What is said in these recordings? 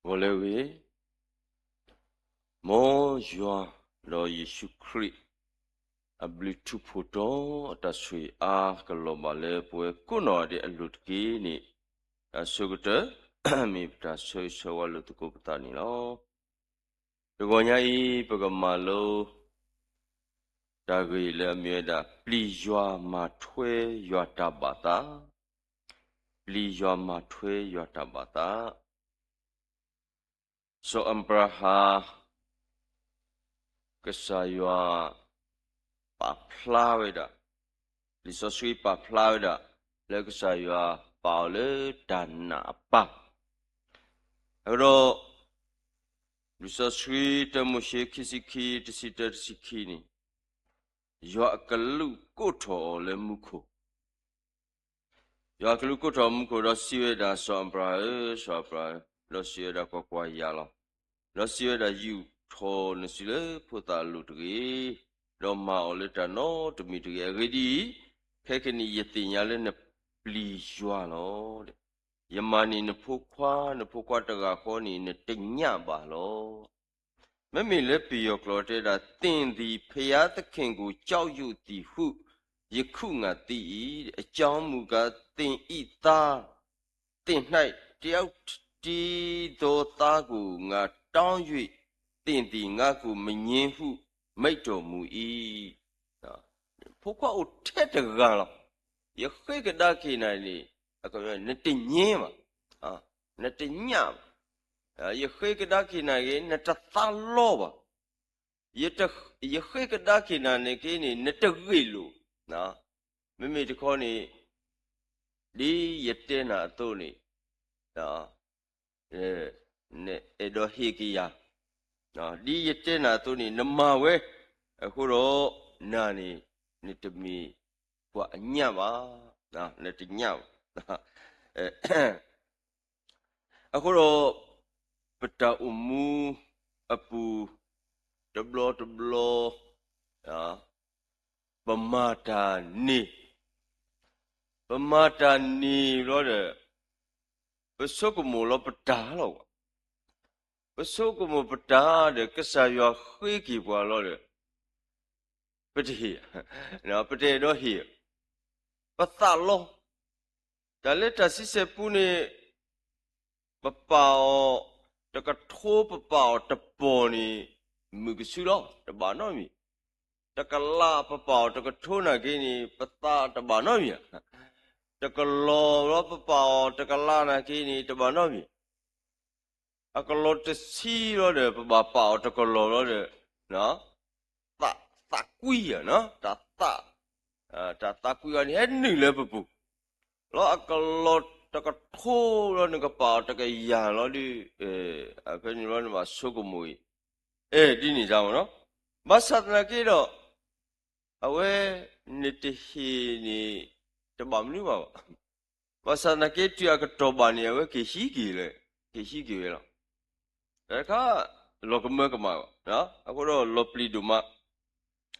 ဂီၤလၢအဂ့ၤ, မ်ယွၤဒီးယ့ၣ်ၡူးခရံာ် အဘျုးထူးဖှိၣ်တီအတၢ်ဆိၣ်ဂ့ၤအါကလီၤဘၣ်လၢပဝဲကိးနီၢ်ဂၤဒဲးအလိၤတက့ၢ်န့ၣ်, တၢ်ဆၢကတီၢ် မ့ၢ်ပတၢ်ဆၢဂ့ၤဆၢဝါလိာ်သကိးပသးန့ၣ်လီၤ. တဂီၤညါအံၤ ပကမၤလိ တၢ်ဂ့ၢ်လၢအမ့ၢ်ဝဲဒၣ် ပျံၤယွၤမၤထွဲယွၤတၢ်ဘၣ်သး, ပျံၤယွၤမၤထွဲယွၤတၢ်ဘၣ်သး. စီၤအၤဘြၤဟၣ် ကစၢ်ယွၤပာ်ဖျါဝဲဒၣ်, လံာ်စီဆှံပာ်ဖျါဝဲဒၣ် လၢကစၢ်ယွၤပာ်အီၤလၢတၢ်နာ်အပၢ်, အဃိဒီး လံာ်စီဆှံ တၢမိၤၡ့ ခံဆံခံ တဆံတၢ တဆံခံန့ၣ်, ယွၤအကလူးကိးထီၣ်အီၤလၢမူခိၣ် ယွၤကလူးကိးထီၣ်မူခိၣ်ဒီးစံးဝဲဒၣ် စီၤအၤဘြၤဟၣ်ဧၢ, စီၤအၤဘြၤဟၣ်ဧၢ, ဒီးစံးဝဲဒၣ် ကွၢ်ကွၢ်, ယၤလီၤ. ဒီးစံးဝဲဒၣ် ယူာ်ထီၣ်နစုလၢဖိသၣ်အလိၤတဂ့ၤ, ဒီးမၤအီၤလၢတၢ်နီတမံၤတဂ့ၤ. အဂ့ၢ်ဒ်အံၤ, ခဲကနံၣ်ယသ့ၣ်ညါလၢနပျံၤယွၤလီၤ. ယမၤန့ၢ်နဖိခွါ, နဖိခွါတဂၤဃီန့ၣ် နတညၣ်ဘၣ်လီၤ. မ့မ့ၢ်လၢပယီၤကျိာ်တဲဒၣ် သင်သည်ဘုရားသခင်ကို ကြောက်ရွံ့သည်ဟု ယခုငါသိ၏, အကြောင်းမူကား သင်၏သား, သင်၌တယောက်တည်းသောသားကို ငါတောင်း၍ သင်သည်ငါ့ကိုမငြင်းဟုမိန့်တော်မူ၏. ဖိခွါအိၣ်ထဲတဂၤလီၤ. ယဃ့ကဒါက့ၤနၤန့ၣ်, နတငြင်းဘၣ်, နတညၣ်ဘၣ်. ယဃ့ကဒါက့ၤနၤဂ့ၤ နတသးလီဘၣ်. ယဃ့ကဒါက့ၤနၤန့ၣ်က့ၤန့ၣ် နတဂ့ၢ်လိာ်, မ့မ့ၢ်တခီန့ၣ် ဒ်ယတဲနၤအသိးန့ၣ် နအဲၣ်ဒိးဟ့ၣ်က့ၤယၤ, ဒ်ယတဲနၤအသိးန့ၣ် နမၤဝဲ, အဃိဒီး နၤန့ၣ် နတမ့ၢ်ပှၤအညၣ်ဘၣ်, နတညၣ်ဘၣ်. အဃိဒီး ပတၢ်အိၣ်မူအပူၤ တဘျီတဘျီ ပမၤတၢ်န့ၢ်, ပမၤတၢ်န့ၢ်ဘျီဒီး ပဆိကမိၣ်လီၤပတၢ်လီၤ. ပဆိကမိၣ်ပတၢ်ဒီး ကစၢ်ယွၤဃ့က့ၤပှၤလီၤဒီး ပတဟ့ၣ်, ပတအဲၣ်ဒိးဟ့ၣ်, ပသးလီ. တၢ်လၢတၢ်ဆံဆဲၣ်ပူန့ၣ် ပပာ်အီၤတကထိ ပပာ်အီၤတပီၢ်န့ၣ် မုာ်ကဆူလီၤ, တဘၣ်နီတမံၤ. တကလးပပာ်အီၤတကထိနာ်က့န့ၣ် ပသးတဘၣ်နီတမံၤဧါ. တကလီၤလီၤပပာ်အီၤတကလးနာ်က့န့ၣ် တဘၣ်နီတမံၤ. အကလီၤတဆံလီၤဒီး ပဘၣ်ပာ်အီၤတကလီၤလီၤဒီး သးကွံဧါ, တၢ်သး, တၢ်သးကွံအီၤန့ၣ် ဟဲနုာ်လၢပပူၤ လီၤ. အကလီၤတကထိလီၤ နကပာ်အီၤတကယၤလီၤဒီး ဖဲန့ၣ်လီၤ နဘၣ်ဆိကမိၣ်အံၤ, အဲ ဒ်န့ၣ်တၢ်မ့ၢ်နီၤ. ဘၣ်ဆၣ်သနာ်က့ဒီး အဝဲ နတဟ့ၣ်န့ၣ် တဘၣ်မနုၤဘၣ်ဘၣ်. ဘၣ်ဆၣ်သနာ်က့ တုၤအကတီၢ်ဘၣ်န့ၣ် အဝဲက့ၤဟံးက့ၤလၢ, က့ၤဟံးက့ၤဝဲလီၤ. တၢ်တခါ လီၤကမၢကမၣ်ဘၣ်, အဃိဒီးလီၤပျံၤဒိၣ်မး.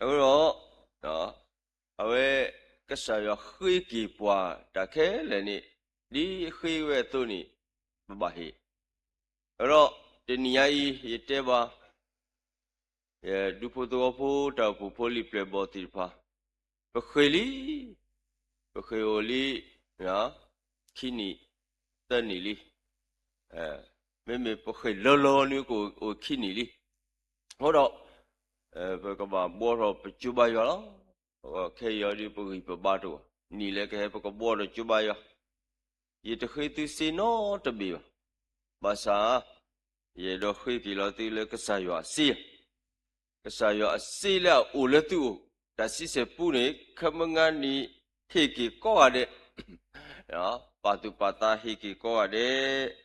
အဃိဒီး အဝဲ ကစၢ်ယွၤဃ့က့ၤပှၤတၢ်ခဲလၢာ်န့ၣ် ဒ်ဃ့ဝဲအသိးန့ၣ် ပဘၣ်ဟ့ၣ်. အဃိဒီး တနံၤညါအံၤ ယတဲဘၣ် ယဒူဖိသဝီဖိ တၢ်အိၣ်ဖှိၣ်ဖိလံာ်ပျဲၢ်ဘီၣ်သ့ၣ်တဖၣ်, ပဃ့ၢ်လံ, ပဃ့ၢ်အိၣ်လံ ခံနံၣ် သၢနံၣ်လံ. မ့မ့ၢ်ပဃ့ၢ်လီၤလီၤန့ၣ် ကအိၣ်ခံနံၣ်လံ. အဃိဒီး ပကဘၣ်ဘှီထီၣ်ပကၠိဘါယွၤလီၤ. ခဲအံၤအီၤဒ်ပဂံၢ်ပဘါတအိၣ်, နံၣ်လၢကဟဲပကဘှီဒီးကၠိဘါယွၤ, ယတဃ့သုစ့နီတဘ့ၣ်ဘၣ်. ဘၣ်ဆၣ် ယအဲၣ်ဒိးဃ့က့ၤလီၤသုလၢကစၢ်ယွၤအစ့, ကစၢ်ယွၤအစ့လၢအအိၣ်လၢသုအိၣ်, တၢ်ဆံဆဲၣ်ပူန့ၣ် ခဲမုၢ်နံၤဟ့ၣ်က့ၤကိးဂၤဒဲး, ပာ်သူၣ်ပာ်သးဟ့ၣ်က့ၤကိးဂၤဒဲး.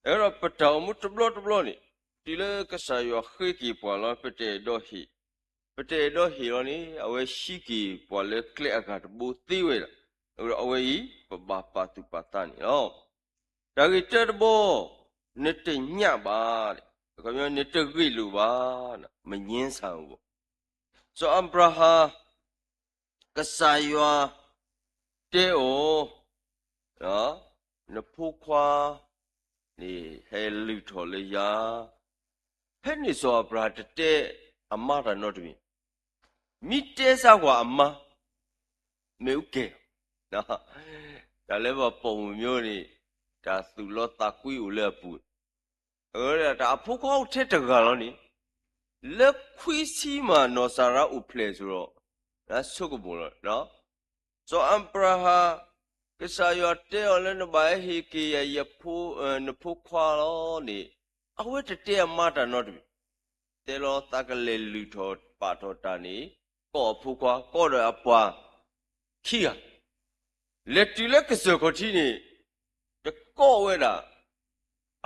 အဃိဒီးပတၢ်အိၣ်မူတဘျီတဘျီန့ၣ် တုၤလၢကစၢ်ယွၤဃ့က့ၤပှၤလီၤ ပတအဲၣ်ဒိးဟ့ၣ်, ပတအဲၣ်ဒိးဟ့ၣ်လီၤန့ၣ် အဝဲဟံးက့ၤပှၤလၢကျဲအဂၤတဘိသ့ဝဲဒၣ်. အဃိဒီးအဝဲအံၤ ပဘၣ်ပာ်သူၣ်ပာ်သးန့ၣ်လီၤ. တၢ်ဂ့ၢ်တၢတဘီ, နတညၣ်ဘၣ်, နတဂ့ၢ်လိာ်ဘၣ်, မငြင်းဆန်ဘူး. စီၤအၤဘြၤဟၣ် ကစၢ်ယွၤတဲအီၤ, နဖိခွါ န့ၣ်ဟဲလုၢ်ထီၣ်လၢယၤ, ဖဲန့ၣ်စီၤအၤဘြၤဟၣ်တတဲအမါတၢ်နီတမံၤ, မ့ၢ်တဲစၢ်ကွၢ်အမါ, မ့ၣ်အူကဲၢ်, တၢ်လၢပှၤပိာ်မုၣ်မ့ၢ်န့ၣ်, တၢ်သူၣ်လီသးကွံအိၣ်လၢအပူၤ, အဝဲဒၣ်တၢ်အဖိခွါအိၣ်ထဲတဂၤလီၤန့ၣ်, လၢခွံဆံမးနီၢ်စၤရါအိၣ်ဖျဲၣ်ဆိဒီး, ဆိကမိၣ်လီၤ စီၤအၤဘြၤဟၣ်, ကစၢ်ယွၤတဲအီၤလၢနဘၣ်ဟဲဟ့ၣ်က့ၤယၤယဖိ, နဖိခွါလီၤန့ၣ်, အဝဲတတဲအမါတၢ်နီတမံၤ, တဲလီၤသးကလဲၤလုၢ်ထီၣ်ပာ်ထီၣ်တၢ်န့ၣ်, ကိးအဖိခွါ ကိးဒီးအပှၤခံဂၤ, လဲၤတုၤလၢကစၢၢ်ခီၣ်ထံးန့ၣ်, တကိးဝဲဒၣ်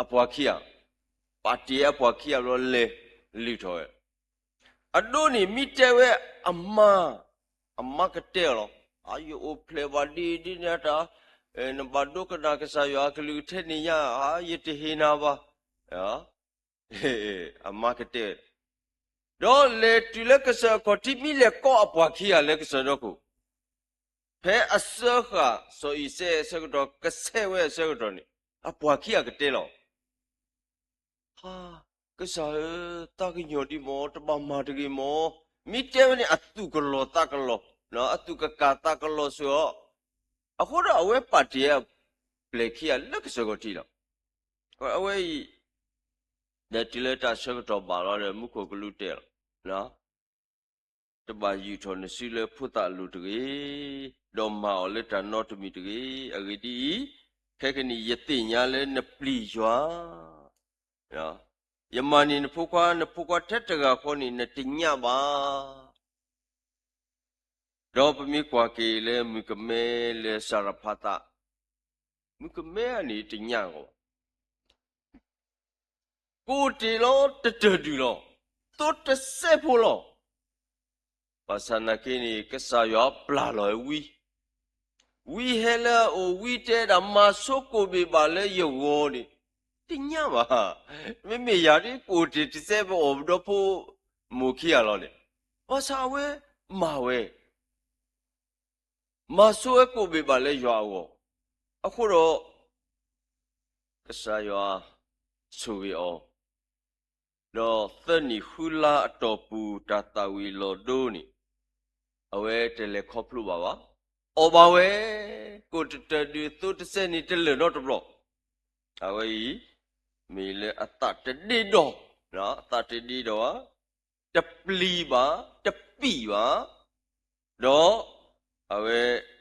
အပှၤခံဂၤ, ပာ်တ့ၢ်အပှၤခံဂၤဘျီလဲၤလုၢ်ထီၣ်ဝဲ အဒိန့ၣ် မ့ၢ်တဲဝဲအမါ, အမါကတဲအီၤလီၤ. အါ ယအိၣ်ဖျဲၣ်ဘၣ်ဒ်ဒ်န့ၣ်တၢ်, နဘၣ်ဒိကနၣ်ကစၢ်ယွၤအကလုၢ်ကထါန့ၣ်ညါ, အါ ယတဟ့ၣ်နၤဘၣ်, အမါကတဲ, ဒီးလဲၤတုၤလၢကစၢၢ်ခီၣ်ထံး မ့ၢ်လဲၤကိးအပှၤခံဂၤလၢကစၢၢ်ဒီခိၣ်, ဖဲအစၢဃာ်စီၤအံၤစဲးအဆၢကတီၢ် ကဆဲးဝဲအဆၢကတီၢ်န့ၣ်, အပှၤခံဂၤကတဲလီၤ ဟါ, ကစၢ်ဧၢ, သးကညီၤဒံးမၢ်, တဘၣ်မၤတဂ့ၤမၢ်. မ့ၢ်တဲဝဲန့ၣ် အသူၣ်ကလီၤသးကလီၤ, အသူၣ်ကကၢ်သးကလီၤစ့ၢ်ကီး, အဃိဒီးအဝဲပာ်တ့ၢ်အပျဲၢ်ခံဂၤလၢကစၢၢ်ခီၣ်ထံးလီၤ. အဝဲအံၤ ဒီးတုၤလၢတၢ်ဆၢကတီၢ်ဘၣ်လီၤဒီး မူခိၣ်ကလူးတဲလီၤ တဘၣ်ယုၢ်ထီၣ်နစုလၢဖိသၣ်အလိၤတဂ့ၤ, ဒီးမၤအီၤလၢတၢ်နီတမံၤတဂ့ၤ. အဂ့ၢ်ဒ်အံၤ, ခဲကနံၣ်ယသ့ၣ်ညါလၢနပျံၤယွၤ, ယမၤန့ၢ်နဖိခွါ, နဖိခွါထဲတဂၤဃီန့ၣ် နတညၣ်ဘၣ်. ဒီးပမ့ၢ်ကွၢ်က့ၤလၢမုၣ်ကမဲလၢစၤရဖးသး, မုၣ်ကမဲန့ၣ်တညၣ်ဂီၢ်ဘၣ်. ကိၣ်တ့ၢ်လီၤ, တတၢၢ်ဒုၣ်လီၤ, သိတစဲးဖိလီၤ. ဘၣ်ဆၣ်နာ်က့န့ၣ် ကစၢ်ယွၤပျၢ်လီၤဝံ, ဝံဟဲလၢအအိၣ်, ဝံတဲဒၣ် မၤဆိကိၣ်ဘ့ၣ်ဘၣ်လၢယဂီၢ်န့ၣ်, တညၣ်ဘၣ်. မ့မ့ၢ်ယၤဒ်ကိၣ်တ့ၢ်တစဲး ပအီၣ်ဒီဖိမိၢ်ခံဂၤလီၤန့ၣ်, ဘၣ်ဆၣ်အဝဲမၤဝဲ မၤဆိဝဲကိၣ်ဘ့ၣ်ဘၣ်လၢယွၤအဂီၢ်, အဃိဒီး ကစၢ်ယွၤဆိၣ်ဂ့ၤအီၤ, ဒီးသၢနံၣ်ဃုလါအတီၢ်ပူၤ တၢ်သၣ်ဝံၤလီၤဒိန့ၣ်, အဝဲတလဲၤခီဖျိဘၣ်ဘၣ်, အီၣ်ဘၣ်ဝဲ, ကိၣ်တတၢၢ်ဒုၣ်သိတစဲးန့ၣ်တလၢာ်နီတဘျီ, အဝဲအံၤ မ့ၢ်လၢအသးတဒ့ဒီး, အသးတဒ့ဒီးဘၣ်, တပျံၤဘၣ်, တပံၣ်ဘၣ်, ဒီးအဝဲ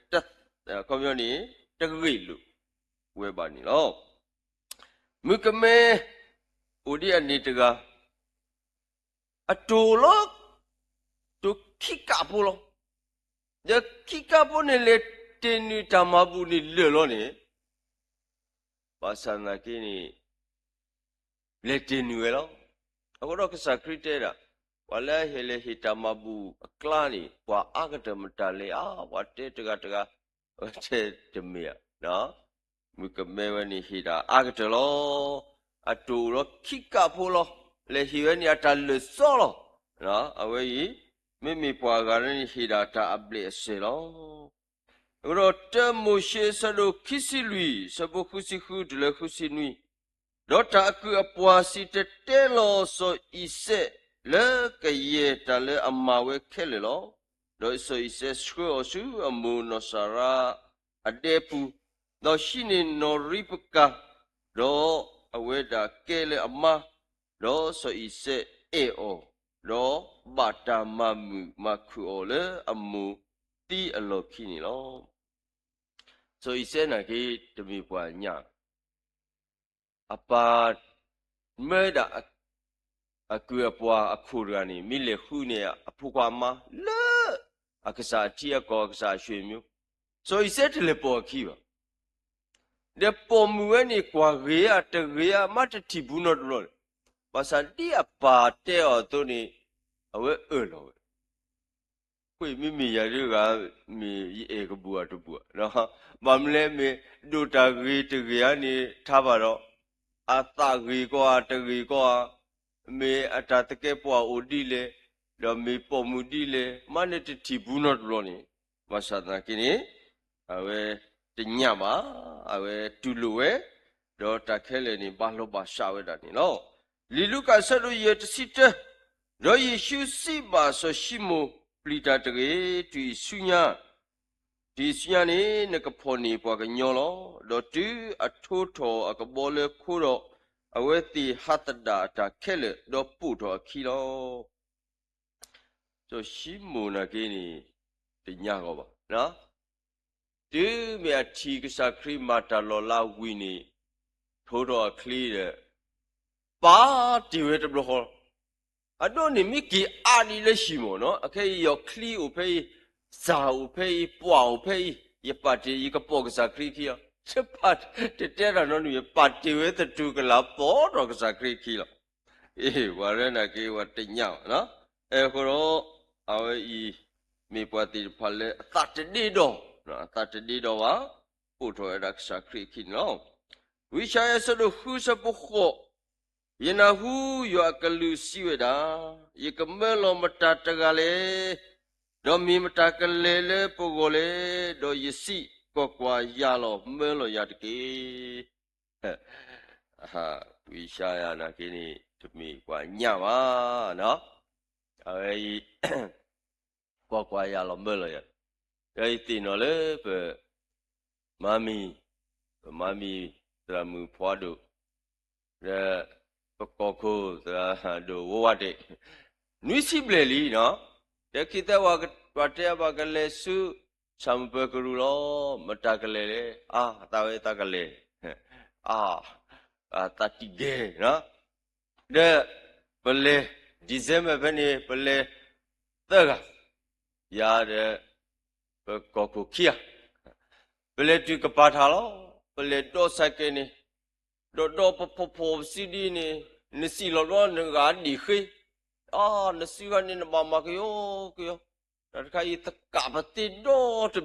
ခီပညီန့ၣ် တဂ့ၢ်လိာ်ဝဲဘၣ်န့ၣ်လီၤ. မုၣ်ကမဲ အိၣ်ဒ်အန့ၣ်တဂၤ, အတိၢ်လီၤ, တိၢ်ခံကးဖိလီၤ. ဒီးခံကးဖိန့ၣ် လဲၤတ့ၢ်နုာ်တၢ်မၤဘူၣ်န့ၣ်လၢာ်လီၤန့ၣ်, ဘၣ်ဆၣ်သနာ်က့န့ၣ် လဲၤတ့ၢ်နုာ်ဝဲလီၤ. အဃိဒီးကစၢ်ခရံာ်တဲဒၣ်, ပှၤလၢအဟဲလဲၤဟ့ၣ်တၢ်မၤဘူၣ်အကျါန့ၣ် ပှၤအါကတၢၢ်မတၤလဲၣ်ဧါ, ပှၤတဲတဂၤတဂၤ, အဝဲတဲတမ့ၢ်ဧါ, မုၣ်ကမဲဝဲန့ၣ်ဟ့ၣ်ဒၣ်အါကတၢၢ်လီၤ. အတိၢ်လီၤခံကးဖိလီၤ. လဲၤဟ့ၣ်ဝဲန့ၣ်အတၢ်လၢာ်စီလီၤ. အဝဲအံၤ မ့မ့ၢ်ပှၤဂၤန့ၣ်ဟ့ၣ်ဒၣ်တၢ်အဘျဲၣ်အစဲၤလီၤ. အဃိဒီးတၢမိၤၡ့အဆၢဒိၣ်ခံဆံလွံၢ် အဆၢဖိဃုဆံဃုတုၤလၢဃုဆံနွံ, ဒီးတၢ်အကုၢ်အပှၤစံၣ်တဲၤတဲလီၤစီၤအံၤစဲး လၢကယဲၢ်တၢ်လၢအမၤဝဲခဲလၢာ်လီၤ. ဒီးစီၤအံၤစဲးဆှၢအီၤဆူအမိၢ်နီၢ်စၤရါအဒဲပူၤ, ဒီးဟံးန့ၢ်နီၢ်ရံးပကၤ, ဒီးအဝဲဒၣ်ကဲလၢအမါ, ဒီးစီၤအံၤစဲးအဲၣ်အီၤ, ဒီးဘၣ်တၢ်မၤမုာ်မၤခုၣ်အီၤလၢအမိၢ်သံအလီၢ်ခံန့ၣ်လီၤ. စီၤအံၤစဲးနာ်က့တမ့ၢ်ပှၤညၣ်, အပၢ်မၢဒၣ် အကုၢ်အပှၤအခိၣ်တဂၤန့ၣ် မ့ၢ်လဲၤဃုန့ၢ်အဖိခွါအမါလၢ အကစၢ်အထံအကီၢ် အကစၢ်အဆွေမျိုး, စီၤအံၤစဲးတလဲၤပိာ်အခံဘၣ်. ဒီးပိာ်မုၣ်ဝဲန့ၣ် ကွၢ်ဂ့ၤဧါတဂ့ၤဧါ မ့ၢ်တထံၣ်ဘူးနီတဘျီန့ၣ်, ဘၣ်ဆၣ်ဒ်အပၢ်တဲအီၤအသိးန့ၣ် အဝဲအၢၣ်လီၤဝဲ ဃိမ့မ့ၢ်ယၤဒ်ဂၤ မ့ၢ်ယအဲၣ်ကဘူၣ်အတဘူၣ်ဧါ, ဘၣ်မနုၤလဲၣ် မ့ၢ်ဒိၣ်တၢ်ဂ့ၤတဂ့ၤဧါန့ၣ် ထါဘၣ်ဒီး အသးဂ့ၤကီဧါတဂ့ၤကီဧါ, မ့ၢ်အတၢ်သကဲးပဝးအိၣ်ဒ်လဲၣ်, ဒီးမ့ၢ်ပိာ်မုၣ်ဒ်လဲၣ် မ့ၢ်န့ၣ်တထံၣ်ဘူးနီတဘျီန့ၣ်, ဘၣ်ဆၣ်သနာ်က့န့ၣ် အဝဲတညၣ်ဘၣ်, အဝဲတူၢ်လိာ်ဝဲ, ဒီးတၢ်ခဲလၢာ်န့ၣ် ဘၣ်လီၤဘၣ်စးဝဲဒၣ်န့ၣ်လီၤ. လံာ်လူၤကၣ်အဆၢဒိၣ်ယဲၢ်တဆံတၢ, ဒီးယ့ၣ်ၡူးစံးဘၣ်စီၤၡံမိၣ်, ပျံၤတၢ်တဂ့ၤ, တုၤအံၤဆူညါ တုၤအံၤဆူညါန့ၣ် နကဖီၣ်န့ၢ်ပှၤကညီလီၤ. ဒီးတုၤအထိထီၣ်အကဘီလၢခိဒီး, အဝဲသ့ၣ်ဟးသဒၣ်အတၢ်ခဲလၢာ်, ဒီးပိာ်ထီၣ်အခံလီၤ. စီၤၡံမိၣ်နာ်က့န့ၣ် တညါဂီၢ်ဘၣ်. တုၤမ့ၢ်အထံၣ်ကစၢ်ခရံာ်မၤတၢ်လီၤလးဝံၤန့ၣ်, ထိထီၣ်အချံဒီး ပာ်တ့ၢ်ဝဲတဘျီဃီလီၤ. အဒိန့ၣ်မ့ၢ်က့ၤအါဒံးလၢဟံၣ်မ့ၢ်နီၤ, အခဲအံၤယီၤချံအိၣ်ဖဲအံၤ, စၢ်အိၣ်ဖဲအံၤ, ပှၢ်အိၣ်ဖဲအံၤ, ယပာ်တ့ၢ် ယကပိာ်ကစၢ်ခရံာ်ခံလီၤ. တပာ်တတဲတၢ်နီတမံၤ, ပာ်တ့ၢ်ဝဲသတူၢ်ကလာ် ပိာ်ထီၣ်ကစၢ်ခရံာ်ခံလီၤ. အ့ၣ် ပှၤရဲနာ်က့ ပှၤတညါဘၣ်. အဃိဒီး အဝဲအံၤ မ့ၢ်ပှၤသ့ၣ်တဖၣ်လၢအသးတဒ့ဒီး, အသးတဒ့ဒီးဘၣ်, ပိာ်ထီၣ်ဝဲဒၣ်ကစၢ်ခရံာ်အခံန့ၣ်လီၤ. ဝံယၡါယၤအဆၢဒိၣ်ဃုအဆၢဖိဃိး, ယနၢ်ဟူယွၤအကလူးစံးဝဲဒၣ်, ယကမၢလီၤမတၤတဂၤလဲၣ်, ဒီးမ့ၢ်မတၤကလဲၤလၢပဂီၢ်လဲၣ်, ဒီးယစံး, ကွၢ်ကွၢ်, ယၤလီၤ, မၢလီၤယၤတက့ၢ်. ဝံယၡါယၤနာ်က့န့ၣ် တမ့ၢ်ပှၤညၣ်ဘၣ်, အဝဲအံၤ ကွၢ်ကွၢ်, ယၤလီၤ, မၢလီၤယၤ, ဒီးယသ့ၣ်နီၣ်လၢပ မါမံၤ, ပမါမံၤ သရၣ်မုၣ်ဖးဒိၣ်, ဒီးပကီၢ်ခိၣ်သရၣ်ဒိၣ်ဝါဝါတ့ၢ်, နွံဆံဘျဲၣ်လံနီၤ, ဒီးခံသၢဝဲ ပှၤတဲဘၣ်ကလဲၤဆူ ဆၣ်မုၢ်ပၢၤကရူၢ်လီၤ, မတၤကလဲၤလဲၣ်, အါ သးဝဲသးကလဲၤ, အါ သးတံၢ်ကဲနီၤ, ဒီးပလဲၤ December ဖဲန့ၣ် ပလဲၤသၢဂၤ, ယၤဒီး ပကီၢ်ခိၣ်ခံဂၤ, ပလဲၤတုၤကပၤထးလီၤ, ပလဲၤဒီးစဲးကဲးန့ၣ်, ဒီးဒီးပဖီၣ်ဖီၣ်ပစုဒ်န့ၣ်, နစံၣ်လီၤဘျီနဂၤဒံၣ်ဃ့, အါ နစုဂၤန့ၣ် နဘၣ်မၤကယီကယီ, တၢ်တခါအံၤ သကးပသ့ဒီတ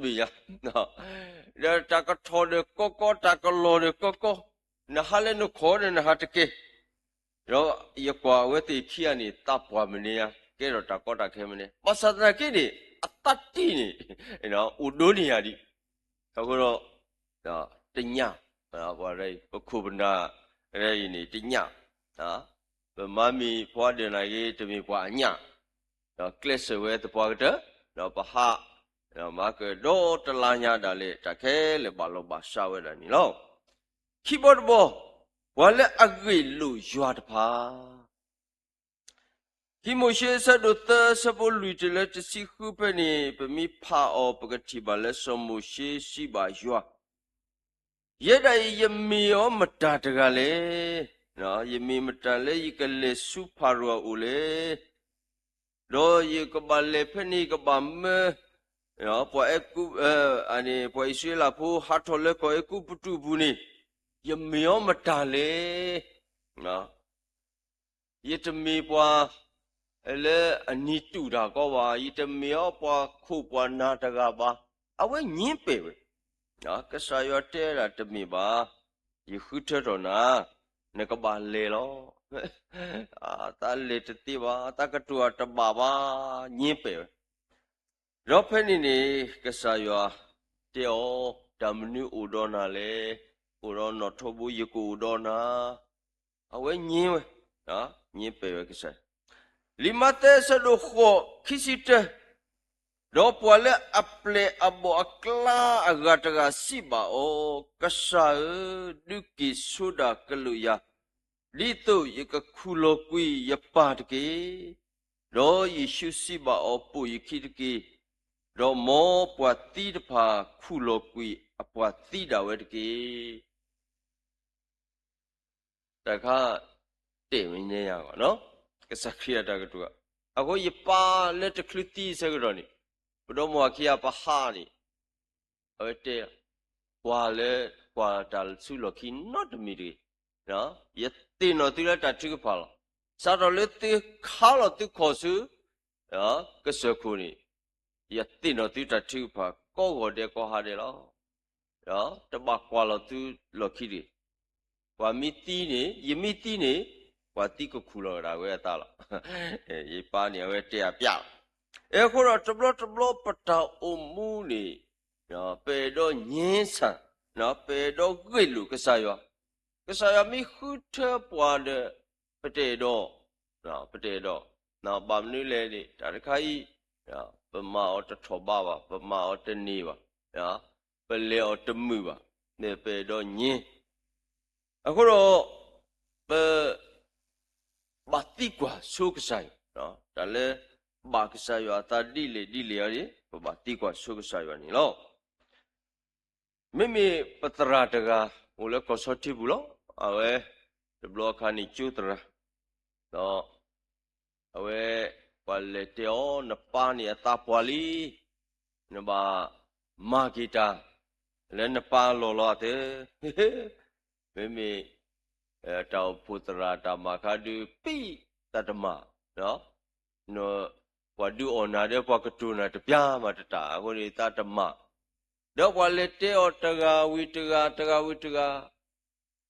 ဘ့ၣ်ညါ, ဒီးတၢ်ကထီၣ်ဒီးကီကီ, တၢ်ကလီၢ်ဒီးကီကီ, နဟးလၢနခီၣ်ဒီးနဟးတက့ၢ်. ဒီးယကွၢ်အဝဲသ့ၣ်ခံဂၤန့ၣ် သးပှၢ်မနုၤညါ, ကဲထီၣ်တၢ်ကီတၢ်ခဲမနုၤ, ဘၣ်ဆၣ်သနာ်က့န့ၣ် အသးတံၢ်န့ၣ် အိၣ်ဒိန့ၢ်ယၤဒံး, အဃိဒီး တညၣ်, ပှၤ ပခိၣ်ပနၢ်အံၤန့ၣ် တညၣ်, ပမါမံၤဖးဒိၣ်နာ်က့ တမ့ၢ်ပှၤအညၣ်, ဒီးကျဲးစၢးဝဲသပှၢ်ကတၢၢ်, ဒီးပဟး, မၤကဒီးတလါညါဒၣ်လဲာ် တၢ်ခဲလၢာ်ဘၣ်လီၤဘၣ်စးဝဲဒၣ်န့ၣ်လီၤ. ခံဘီတဘီ, ပှၤလၢအဂ့ၢ်လိာ်ယွၤတဖၣ် ခံမိၤၡ့အဆၢဒိၣ်သၢ အဆၢဖိလွံၢ်တုၤလၢတဆံဃုဖဲန့ၣ် ပမ့ၢ်ဖးအီၤ ပကထံၣ်ဘၣ်လၢစီၤမိၤၡ့စံးဘၣ်ယွၤ, ယဲဒၣ်အံၤ ယမ့ၢ်အီၤမတၤတဂၤလဲၣ်. ယမ့ၢ်မတၤလၢယကလဲၤဆူဖၤရိၤအအိၣ်လဲၣ်. ဒီးယကဘၣ်လဲၤဖဲန့ၣ် ယကဘၣ်မၢ ပှၤအဲၤကူ, ပှၤအံၣ်စရ့လးဖိဟးထီၣ်လၢကီၢ်အဲၤကူပတူးအပူၤန့ၣ်, ယမ့ၢ်အီၤမတၤလဲၣ်. ယတမ့ၢ်ပှၤလၢအနံၤတူာ်တၢ်ကီဘၣ်, ယတမ့ၢ်အီၤပှၤခိၣ်ပှၤနၢ်တဂၤဘၣ်. အဝဲငြင်းပယ်ဝဲ, ကစၢ်ယွၤတဲဒၣ်တမ့ၢ်ဘၣ်, ယဃုထၢထီၣ်နၤ, နကဘၣ်လဲၤလီၤ. သးလဲၤတသ့ဘၣ်, သးကတိၤအတဘၣ်ဘၣ်, ငြင်းပယ်ဝဲ. ဒီးဖဲန့ၣ်န့ၣ် ကစၢ်ယွၤတဲအီၤ, တၢ်မနုၤအိၣ်ဒီးနၤလဲၣ်, အိၣ်ဒီးနီၣ်ထိးဘိ ယကအိၣ်ဒီးနၤ. အဝဲငြင်းဝဲ, ငြင်းပယ်ဝဲကစၢ်. လံာ်မးသဲအဆၢဒိၣ်ဃိး ခံဆံတၢ, ဒီးပှၤလၢအပျဲၢ်အဘီၣ်အကျါအဂၤတဂၤစံးဘၣ်အီၤ, ကစၢ်ဧၢ, ဒုးက့ၤဆိဒၣ်ကလုာ်ယၤ, ဒ်သိးယကခူၣ်လီၤကွံာ်ယပၢ်တက့ၢ်. ဒီးယ့ၣ်ၡူးစံးဘၣ်အီၤ, ပိာ်ယခံတက့ၢ်, ဒီးမ်ပှၤသံတဖၣ်ခူၣ်လီၤကွံာ်အပှၤသံဒၣ်ဝဲတက့ၢ်. တၢ်ခါတဲာ်မဲာ်ညါယၤဘၣ်, ကစၢ်ခရံာ်အတၢ်ကတိၤ, အဃိယပၢ်လၢတချုးသံအဆၢကတီၢ်န့ၣ်, ပဒီမါဝၤခံဂၤပဟးန့ၣ်, အဝဲတဲ, ကွၢ်လၢ ကွၢ်တၢ်ဆူလီၢ်ခံနီတမံၤတဂ့ၤ. ယသ့ၣ်နီၣ်သုလၢတၢ်ထုကဖၣ်လီၤ. စးထီၣ်လၢသုခါလီၤသုခီၣ်ဆူ ကစၢၢ်ခိၣ်န့ၣ်, ယသ့ၣ်နီၣ်သုတၢ်ထုကဖၣ်ကိးဂီၤဒဲးကိးဟါဒဲးလီၤ. တဘၣ်ကွၢ်လီၤသုလီၢ်ခံတဂ့ၤ. ပှၤမ့ၢ်သံန့ၣ်, ယမ့ၢ်သံန့ၣ်, ပှၤသံကခူၣ်လီၤဝဲဒၣ်ဝဲအသးလီၤ. ယပၢ်န့ၣ် အဝဲတဲအပျးလီၤ. အဃိဒီးတဘျီတဘျီပတၢ်အိၣ်မူန့ၣ်, ပအဲၣ်ဒိးငြင်းဆန်, ပအဲၣ်ဒိးဂ့ၢ်လိာ်ကစၢ်ယွၤ ကစၢ်ယွၤမ့ၢ်ဃုထၢပှၤဒီး ပတအဲၣ်ဒိး, ပတအဲၣ်ဒိး, ဘၣ်မနုၤလဲၣ်န့ၣ် တၢ်တခါအံၤ ပမၤအီၤတထီၣ်ဘးဘၣ်, ပမၤအီၤတန့ၢ်ဘၣ်, ပလဲၤအီၤတမုာ်ဘၣ်, မ့ၢ်ပအဲၣ်ဒိးန့ၣ်, အဃိဒီး ပ ဘၣ်သံကွၢ်ဆိကစၢ်ယွၤ, တၢ်လၢ ဘၣ်ကစၢ်ယွၤအသးဒ်လဲၣ်ဒ်လဲၣ်အံၤန့ၣ် ပဘၣ်သံကွၢ်ဆိကစၢ်ယွၤန့ၣ်လီၤ. မ့မ့ၢ်ပသရၣ်တဂၤ အိၣ်လၢကီၢ်ဆီထံပူၤလီၤ. အဝဲ တဘျီအခါန့ၣ်ကၠိသရၣ်, ဒီး အဝဲ ပှၤလဲၤတဲအီၤ နပၢ်န့ၣ်အသးပှၢ်လံ, နဘၣ်မၤက့ၤတၢ် လၢနပၢ်အလီၢ်လီၤအသး, မ့မ့ၢ် တၢ်အိၣ်ဖှိၣ်သရၣ်တၢ်မၤခါဒုး ပံၣ်သးတမၤ, ပှၤဒုးအီၣ်နၤဒီး ပှၤကတိၤနၤတပျၢ်မးတတၢ်, အဃိန့ၣ်သးတမၤ, ဒီးပှၤလဲၤတဲအီၤတဂၤဝံၤတဂၤ တဂၤဝံၤတဂၤ,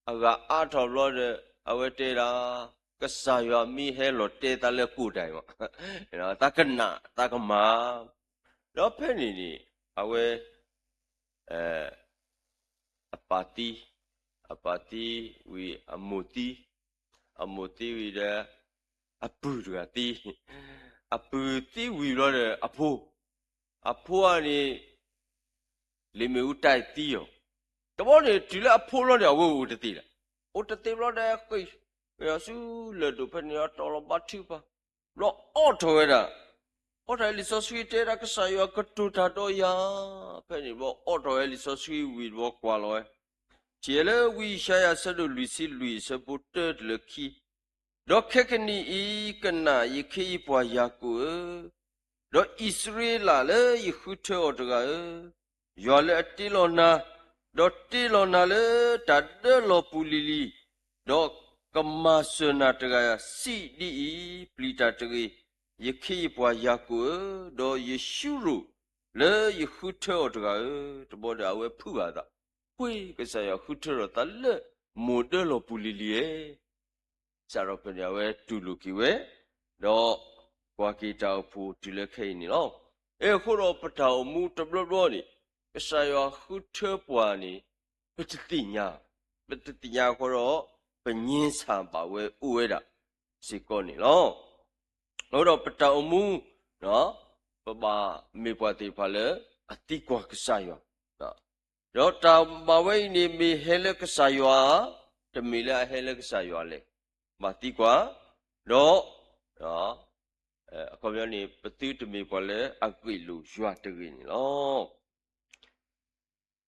အဂၤအါထီၣ်ဘျီဒီး အဝဲတဲဒၣ် ကစၢ်ယွၤမ့ၢ်ဟဲလီၤတဲသးလၢကိၣ်တၢ်အံၤမး, သးကနၣ်သးကမၤ, ဒီးဖဲန့ၣ်န့ၣ် အဝဲ အပၢ်သံ, အပၢ်သံဝံၤအမိၢ်သံ, အမိၢ်သံဝံၤဒီး အပုၢ်တဂၤသံ, အပုၢ်သံဝံၤဘျီဒီးအဖိ, အဖိန့ၣ် လ့ၣ်မ့ၣ်အူတၢ်သံအီၤ, တဘျီန့ၣ် တုၤလၢအဖိဘျီန့ၣ် အဝဲအိၣ်တသ့လၢၤ, အိၣ်တသ့ဘျီဒီး ဃ့ၢ်ဆူလၢၢ်ဒိၣ်ဖဲန့ၣ် တီၤလီၤဘါထုကဖၣ်, ဘျီအိးထီၣ်ဝဲဒၣ်, အိးထီၣ်လံာ်စီဆှံတဲဒၣ် ကစၢ်ယွၤကတိၤတၢ်ဒီးယၤ, ဖဲန့ၣ်ဘျီအိးထီၣ်ဝဲလံာ်စီဆှံဝံၤတဘျီကွၢ်လီၤဝဲ, ထံၣ်လၢဝံယၡါယၤအဆၢဒိၣ်လွံၢ်ဆံလွံၢ်အဆၢဖိတၢတုၤလၢခံ, ဒီးခဲကနံၣ်အံၤ ကနၣ်ယခ့ယပှၤယၤကိာ်ဧၢ, ဒီးအံၣ်စရ့လးလၢယဃုထၢအီၤတဂၤဧၢ, ယွၤလၢအတ့လီၤနၤ, ဒီးတ့လီၤနၤလၢတၢ်ဒၢလီၤပူၤလံၤလံၤ, ဒီးကမၤစၢၤနၤတဂၤစံးဒ်အံၤ, ပျံၤတၢ်တဂ့ၤ, ယခ့ယပှၤယၤကိာ်ဧၢ, ဒီးယၡူရိၣ်လၢယဃုထၢအီၤတဂၤဧၢ, တဘျီဒီးအဝဲဖုးဘၣ်အသး, ပှ့ၤကစၢ်ယွၤဃုထၢထီၣ်သးလၢမိၢ်ဒၢလီၤပူၤလံၤလံၤဧၢ စးထီၣ်ဖဲန့ၣ် အဝဲတူၢ်လိာ်က့ၤဝဲ, ဒီးကွၢ်က့ၤတၢ်အိၣ်ဖှိၣ်တုၤလၢခဲအံၤန့ၣ်လီၤ. အဃိဒီးပတၢ်အိၣ်မူတဘျီဘျီန့ၣ် ကစၢ်ယွၤဃုထၢပှၤန့ၣ် ပတသ့ၣ်ညါ, ပတသ့ၣ်ညါအဃိဒီး ပငြင်းဆန်ဘၣ်ဝဲအိၣ်ဝဲဒၣ်စ့ၢ်ကီးန့ၣ်လီၤ. အဃိဒီးပတၢ်အိၣ်မူ ပဘၣ်မ့ၢ်ပှၤသ့ၣ်တဖၣ်လၢအသံကွၢ်ကစၢ်ယွၤ, ဒီးတၢ်မၤဝဲအံၤန့ၣ် မ့ၢ်ဟဲလၢကစၢ်ယွၤဧါ, တမ့ၢ်လၢအဟဲလၢကစၢ်ယွၤလဲၣ်, ဘၣ်သံကွၢ်, ဒီး အခီပညီန့ၣ် ပသုတမ့ၢ်ပှၤလၢအဂ့ၢ်လိာ်ယွၤတဂ့ၤန့ၣ်လီၤ.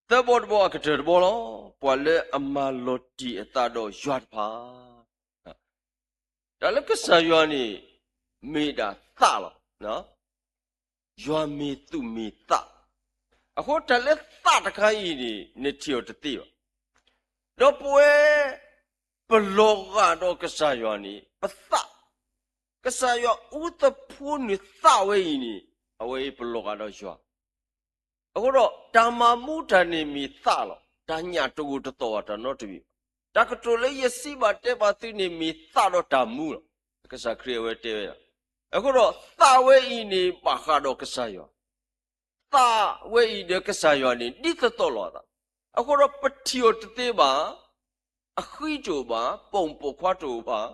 သၢဘီတဘီအကတၢၢ်တဘီလီၤ. ပှၤလၢအမၤလီၤတံၢ်အသးဒီးယွၤတဖၣ်, တၢ်လၢကစၢ်ယွၤန့ၣ် မ့ၢ်ဒၣ်သးလီၤ. ယွၤမ့ၢ်သူၣ်မ့ၢ်သး, အဃိတၢ်လၢသးတခါအံၤန့ၣ် နထံၣ်အီၤတသ့ဘၣ်. ဒီးပဝဲ ပလီၤဂာ်ဒီးကစၢ်ယွၤန့ၣ် ပသး, ကစၢ်ယွၤအူသဖှိနုာ်သးဝဲအံၤန့ၣ် အဝဲအံၤပလီၤဂာ်ဒီးယွၤ အဃိဒီး တၢ်မၤမူတၢ်န့ၣ်မ့ၢ်သးလီၤ. တၢ်ညၣ်တဂိာ်တသီၣ်ဘၣ်တၢ်နီတမံၤဘၣ်. တၢ်ကတိၤလၢယစံးဘၣ်တဲဘၣ်သုန့ၣ်မ့ၢ်သးဒီးတၢ်မူလီၤ. ကစၢ်ခရံာ်အဝဲတဲဝဲဒၣ်. အဃိဒီးသးဝဲအံၤန့ၣ်ဘၣ်ဃးဒီးကစၢ်ယွၤ, သးဝဲအံၤဒီးကစၢ်ယွၤန့ၣ် ဒ်သိးသိးလိာ်အသး. အဃိဒီးပထံၣ်အီၤတသ့ဘၣ်, အဃံတအိၣ်ဘၣ်, ပိာ်မုၣ်ပိာ်ခွါတအိၣ်ဘၣ်,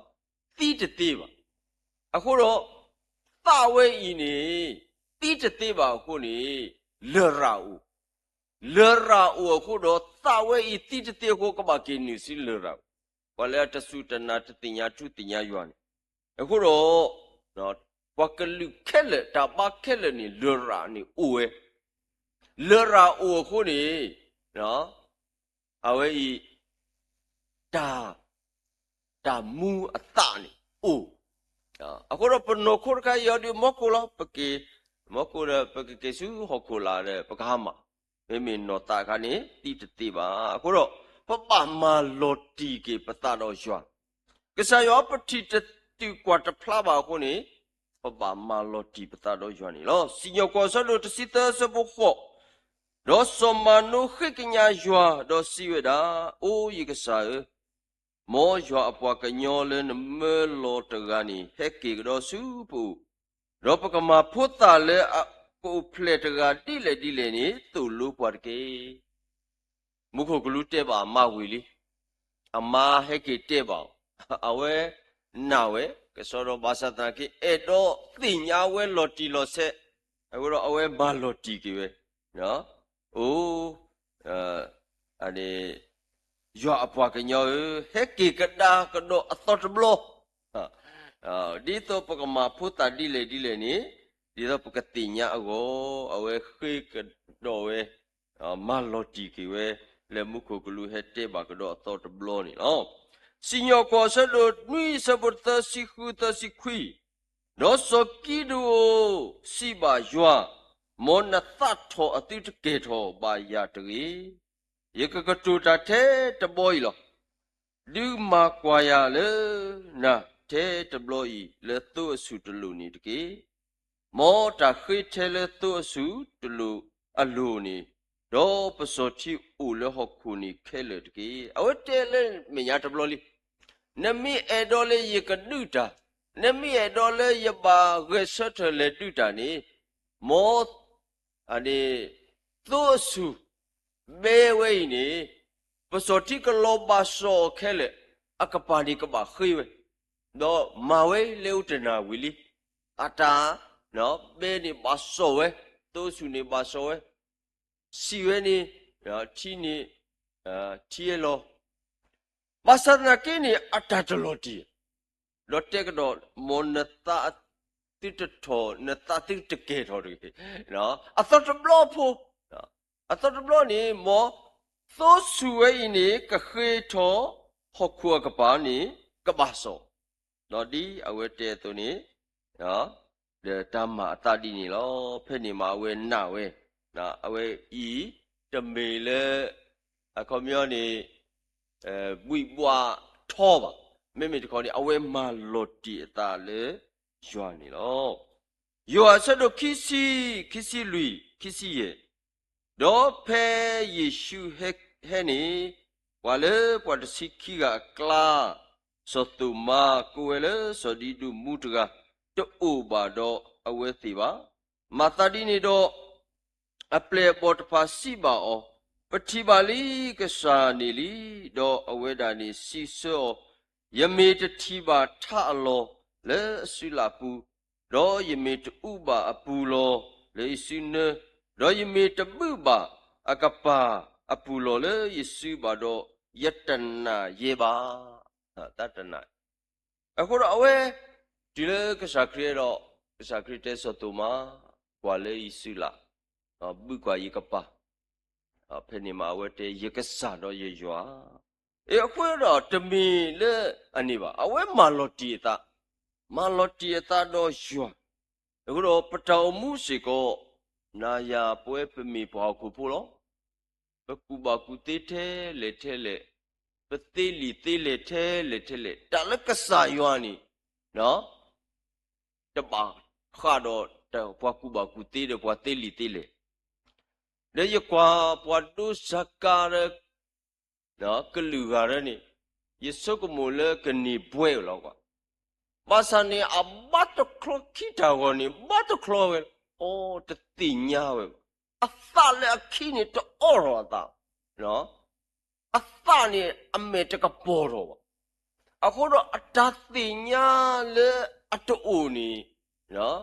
သံတသ့ဘၣ်. အဃိဒီး သးဝဲအံၤန့ၣ် သံတသ့ဘၣ်အဃိန့ၣ် လရာ်အိၣ်, လရာ်အိၣ်အဃိဒီး သးဝဲအံၤသံတသ့အဃိ ကဘၣ်က့ၤနုာ်ဆူလရာ်အိၣ်, ပှၤလၢအတစူၢ်တနာ်တသ့ၣ်ညါထူသ့ၣ်ညါယွၤန့ၣ်. အဃိဒီး ပှၤကလုာ်ခဲလၢာ် တၢ်ဘါခဲလၢာ်န့ၣ် လရာ်န့ၣ်အိၣ်ဝဲ, လရာ်အိၣ်အဃိန့ၣ် အဝဲအံၤ တၢ် တၢ်မူအသးန့ၣ်အိၣ်. အဃိဒီးပနီၢ်ခိတခါအံၤအီၤဒုးမီၢ်ခိၣ်လီၤ. ပက့ၤ မီၢ်ခိၣ်ဒီး ပကက့ၤဆူဟီၣ်ခိၣ်လာ်ဒီး ပကဟါမၢ်, မ့မ့ၢ်နီၢ်သးအခါန့ၣ် သံတသ့ဘၣ်. အဃိဒီး ပဘၣ်မၤလီၤတံၢ်က့ၤပသးဒီးယွၤ, ကစၢ်ယွၤပထံၣ်တတုၤကွၢ်တဖျါဘၣ်အဃိန့ၣ် ပဘၣ်မၤလီၤတံၢ်ပသးဒီးယွၤန့ၣ်လီၤ. စံၣ်ညီၣ်ကွီၢ်အဆၢဒိၣ်တဆံသၢအဆၢဖိဃိး, ဒီးစီၤမၤနိဃ့ကညးယွၤ ဒီးစံးဝဲဒၣ်, အိယကစၢ်ဧၢ, မ်ယွၤအပှၤကညီလၢနမၢလီၤတဂၤန့ၣ် ဟဲက့ၤကဒီးဆူပအိၣ်, ဒီးပကမၤဖိသၣ်လၢအကအိၣ်ဖျဲၣ်တဂၤဒ်လဲၣ်ဒ်လဲၣ်န့ၣ် သိၣ်လိပှၤတက့ၢ်. မူခိၣ်ကလူတဲဘၣ်မၤဝံၤလံ. အမါဟဲက့ၤတဲဘၣ်အီၤ, အဝဲနာ်ဝဲ ကစီဒီ ဘၣ်ဆၣ်သနာ်က့ အဲၣ်ဒိးသ့ၣ်ညါဝဲလီၤတံၢ်လီၤဆဲး, အဃိဒီးအဝဲမၤလီၤတံၢ်က့ၤဝဲ အိၣ် ယွၤအပှၤကညီဧၢ, ဟဲက့ၤကဒါကဒီးအသီတဘျီ, ဒ်သိးပကမၤဖိသၣ်ဒ်လဲၣ်ဒ်လဲၣ်န့ၣ်, ဒ်သိးပကသ့ၣ်ညါအဂီၢ် အဝဲဃ့ကဒီးဝဲ, မၤလီၤတံၢ်က့ၤဝဲ လၢမူခိၣ်ကလူးဟဲတဲဘၣ်ကဒီးအသီတဘျီန့ၣ်လီၤ. စံၣ်ညီၣ်ကွီၢ်အဆၢဒိၣ်နွံ အဆၢဖိသၢဆံဃု သၢဆံခွံ, ဒီးစီၤကံဒဧိၣ်စံးဘၣ်ယွၤ, မ်နသးထီၣ်အသုတကဲၣ်ထီၣ်ဘၣ်ယၤတဂ့ၤ. ယကကတိၤတၢ်ထဲတဘျီအံၤလီၤ. ဒုးမၤကွၢ်ယၤလၢနၤထဲတဘျီအံၤ လၢသိအဆူၣ်တလိၣ်န့ၣ်တက့ၢ်. မ်တၢ်ဃ့ထဲလၢသိအဆူၣ်တလိၣ်အလိၤန့ၣ်, ဒီးပစီၤထံအိၣ်လၢဟီၣ်ခိၣ်န့ၣ်ခဲလၢာ်တက့ၢ်. အဝဲတဲလၢမဲာ်ညါတဘျီလံ, နမ့ၢ်အဲၣ်ဒိးလၢယကဒုးတၢ်, နမ့ၢ်အဲၣ်ဒိးလၢယဘၣ်ဂဲၤဆၢထၢၣ်လဲၤဒုးတၢ်န့ၣ်, မ် သိအဆူၣ် ဘဲဝဲအံၤန့ၣ်, ပစီၤထံကလီၤဘၣ်စီၣ်အီၤခဲလၢာ်, အကပၤန့ၣ်ကဘၣ်ဃ့ဝဲ, ဒီးမၤဝဲလၢအအိၣ်တနၢ်ဝံၤလံ. အတၢ် ဘဲန့ၣ်ဘၣ်စီၣ်ဝဲ, သိအဆူၣ်န့ၣ်ဘၣ်စီၣ်ဝဲ, စံးဝဲန့ၣ်, ထံန့ၣ်, ထံအဲၣ်လီၤ ဘၣ်ဆၣ်သနာ်က့န့ၣ် အတၢ်တလီၤတံၢ်, ဒီးတဲကဒီး, မ်နသးသုတထီၣ်, နသးသုတကဲၤထီၣ်တဂ့ၤ. အသီတဘျီဖိ, အသီတဘျီန့ၣ် မ်သိဆူၣ်ဝဲအံၤန့ၣ် ကဃ့ထီၣ်ဟီၣ်ခိၣ်အကပၤန့ၣ် ကဘၣ်စီၣ်, ဒီးဒ်အဝဲတဲအသိးန့ၣ် ဒီးတၢ်မၤအသးဒ်န့ၣ်လီၤ. ဖဲန့ၣ်မးအဝဲနာ်ဝဲ, အဝဲအံၤ တမ့ၢ်လၢ အခီပညီန့ၣ် ဘှံးဘှးထီဘၣ်. မ့မ့ၢ်တခီန့ၣ် အဝဲမၤလီၤတံၢ်အသးလၢယွၤန့ၣ်လီၤ. ယိၤဟၣ်အဆၢဒိၣ်ခံဆံ, ခံဆံလွံၢ်, ခံဆံယဲၢ်, ဒီးဖဲယ့ၣ်ၡူးဟဲ, ဟဲန့ၣ်, ပှၤလၢပှၤတဆံခံဂၤအကျါ, စီၤသိၣ်မါ ကိးဝဲလၢစီၤဒံဒူၣ်မူတဂၤ, တအိၣ်ဘၣ်ဒီးအဝဲသ့ၣ်ဘၣ်. မၤသးဒ်န့ၣ်ဒီး အပျဲၢ်အဘီၣ်တဖၣ်စံးဘၣ်အီၤ, ပထံၣ်ဘၣ်လံ, ကစၢ်န့ၣ်လံ. ဒီးအဝဲဒၣ်န့ၣ်စံးဆၢအီၤ, ယမ့ၢ်တထံၣ်ဘၣ်ထးအလီၢ်လၢအစုလၢ်ပူၤ, ဒီးယမ့ၢ်တအူဘၣ်အပူၤလီၢ်လၢယစုနၢ, ဒီးယမ့ၢ်တဘုၣ်ဘၣ်အကပၤအပူၤလီၢ်လၢယစုဘၣ်ဒီး, ယတနာ်ယဲဘၣ်. တၢ်တနာ် အဃိဒီးအဝဲ တုၤလၢကစၢ်ခရံာ်အဲၣ်ဒိး, ကစၢ်ခရံာ်တဲစီၤသိၣ်မါ, ကွၢ်လၢယစုလၢ်, ဘုၣ်ကွၢ်ယကပၤ, ဖဲန့ၣ်မးအဝဲတဲယကစၢ်ဒီးယယွၤ. အဃိဒီးတမ့ၢ်လၢအန့ၣ်ဘၣ်, အဝဲမၤလီၤတံၢ်အသး, မၤလီၤတံၢ်အသးဒီးယွၤ. အဃိဒီးပတၢ်အိၣ်မူစ့ၢ်ကီး, နၤယၤပဝဲပမ့ၢ်ပှၤဟီၣ်ခိၣ်ဖိလီၤ. ပကူၣ်ဘၣ်ကူၣ်သ့ထဲလဲၣ်ထဲလဲၣ်, ပသ့လံာ်သ့လဲၢ်ထဲလဲၣ်ထဲလဲၣ်, တၢ်လၢကစၢ်ယွၤန့ၣ် တဘၣ်ဃးဒီးပှၤကူၣ်ဘၣ်ကူၣ်သ့ဒီးပှၤသ့လံာ်သ့လဲၢ်. ဒီးယကွၢ်ပှၤဒိစၢ်ကၤဒီး ကလုာ်ဂၤဒဲးန့ၣ်, ယဆိကမိၣ်လၢကန့ၢ်ဘှဲးလီၤကွၢ်. ဘၣ်ဆၣ်န့ၣ် အဘါတချီခံတၢ်ဂီၤန့ၣ် ဘါတချီဝဲ, အိ တသ့ၣ်ညါဝဲဘၣ်. အသးလၢအခံန့ၣ်တအိးထီၣ်အသး, အသးန့ၣ်အမဲာ်တကပီၤထီၣ်ဘၣ်. အဃိဒီးအတၢ်သ့ၣ်ညါလၢအတအိၣ်န့ၣ်,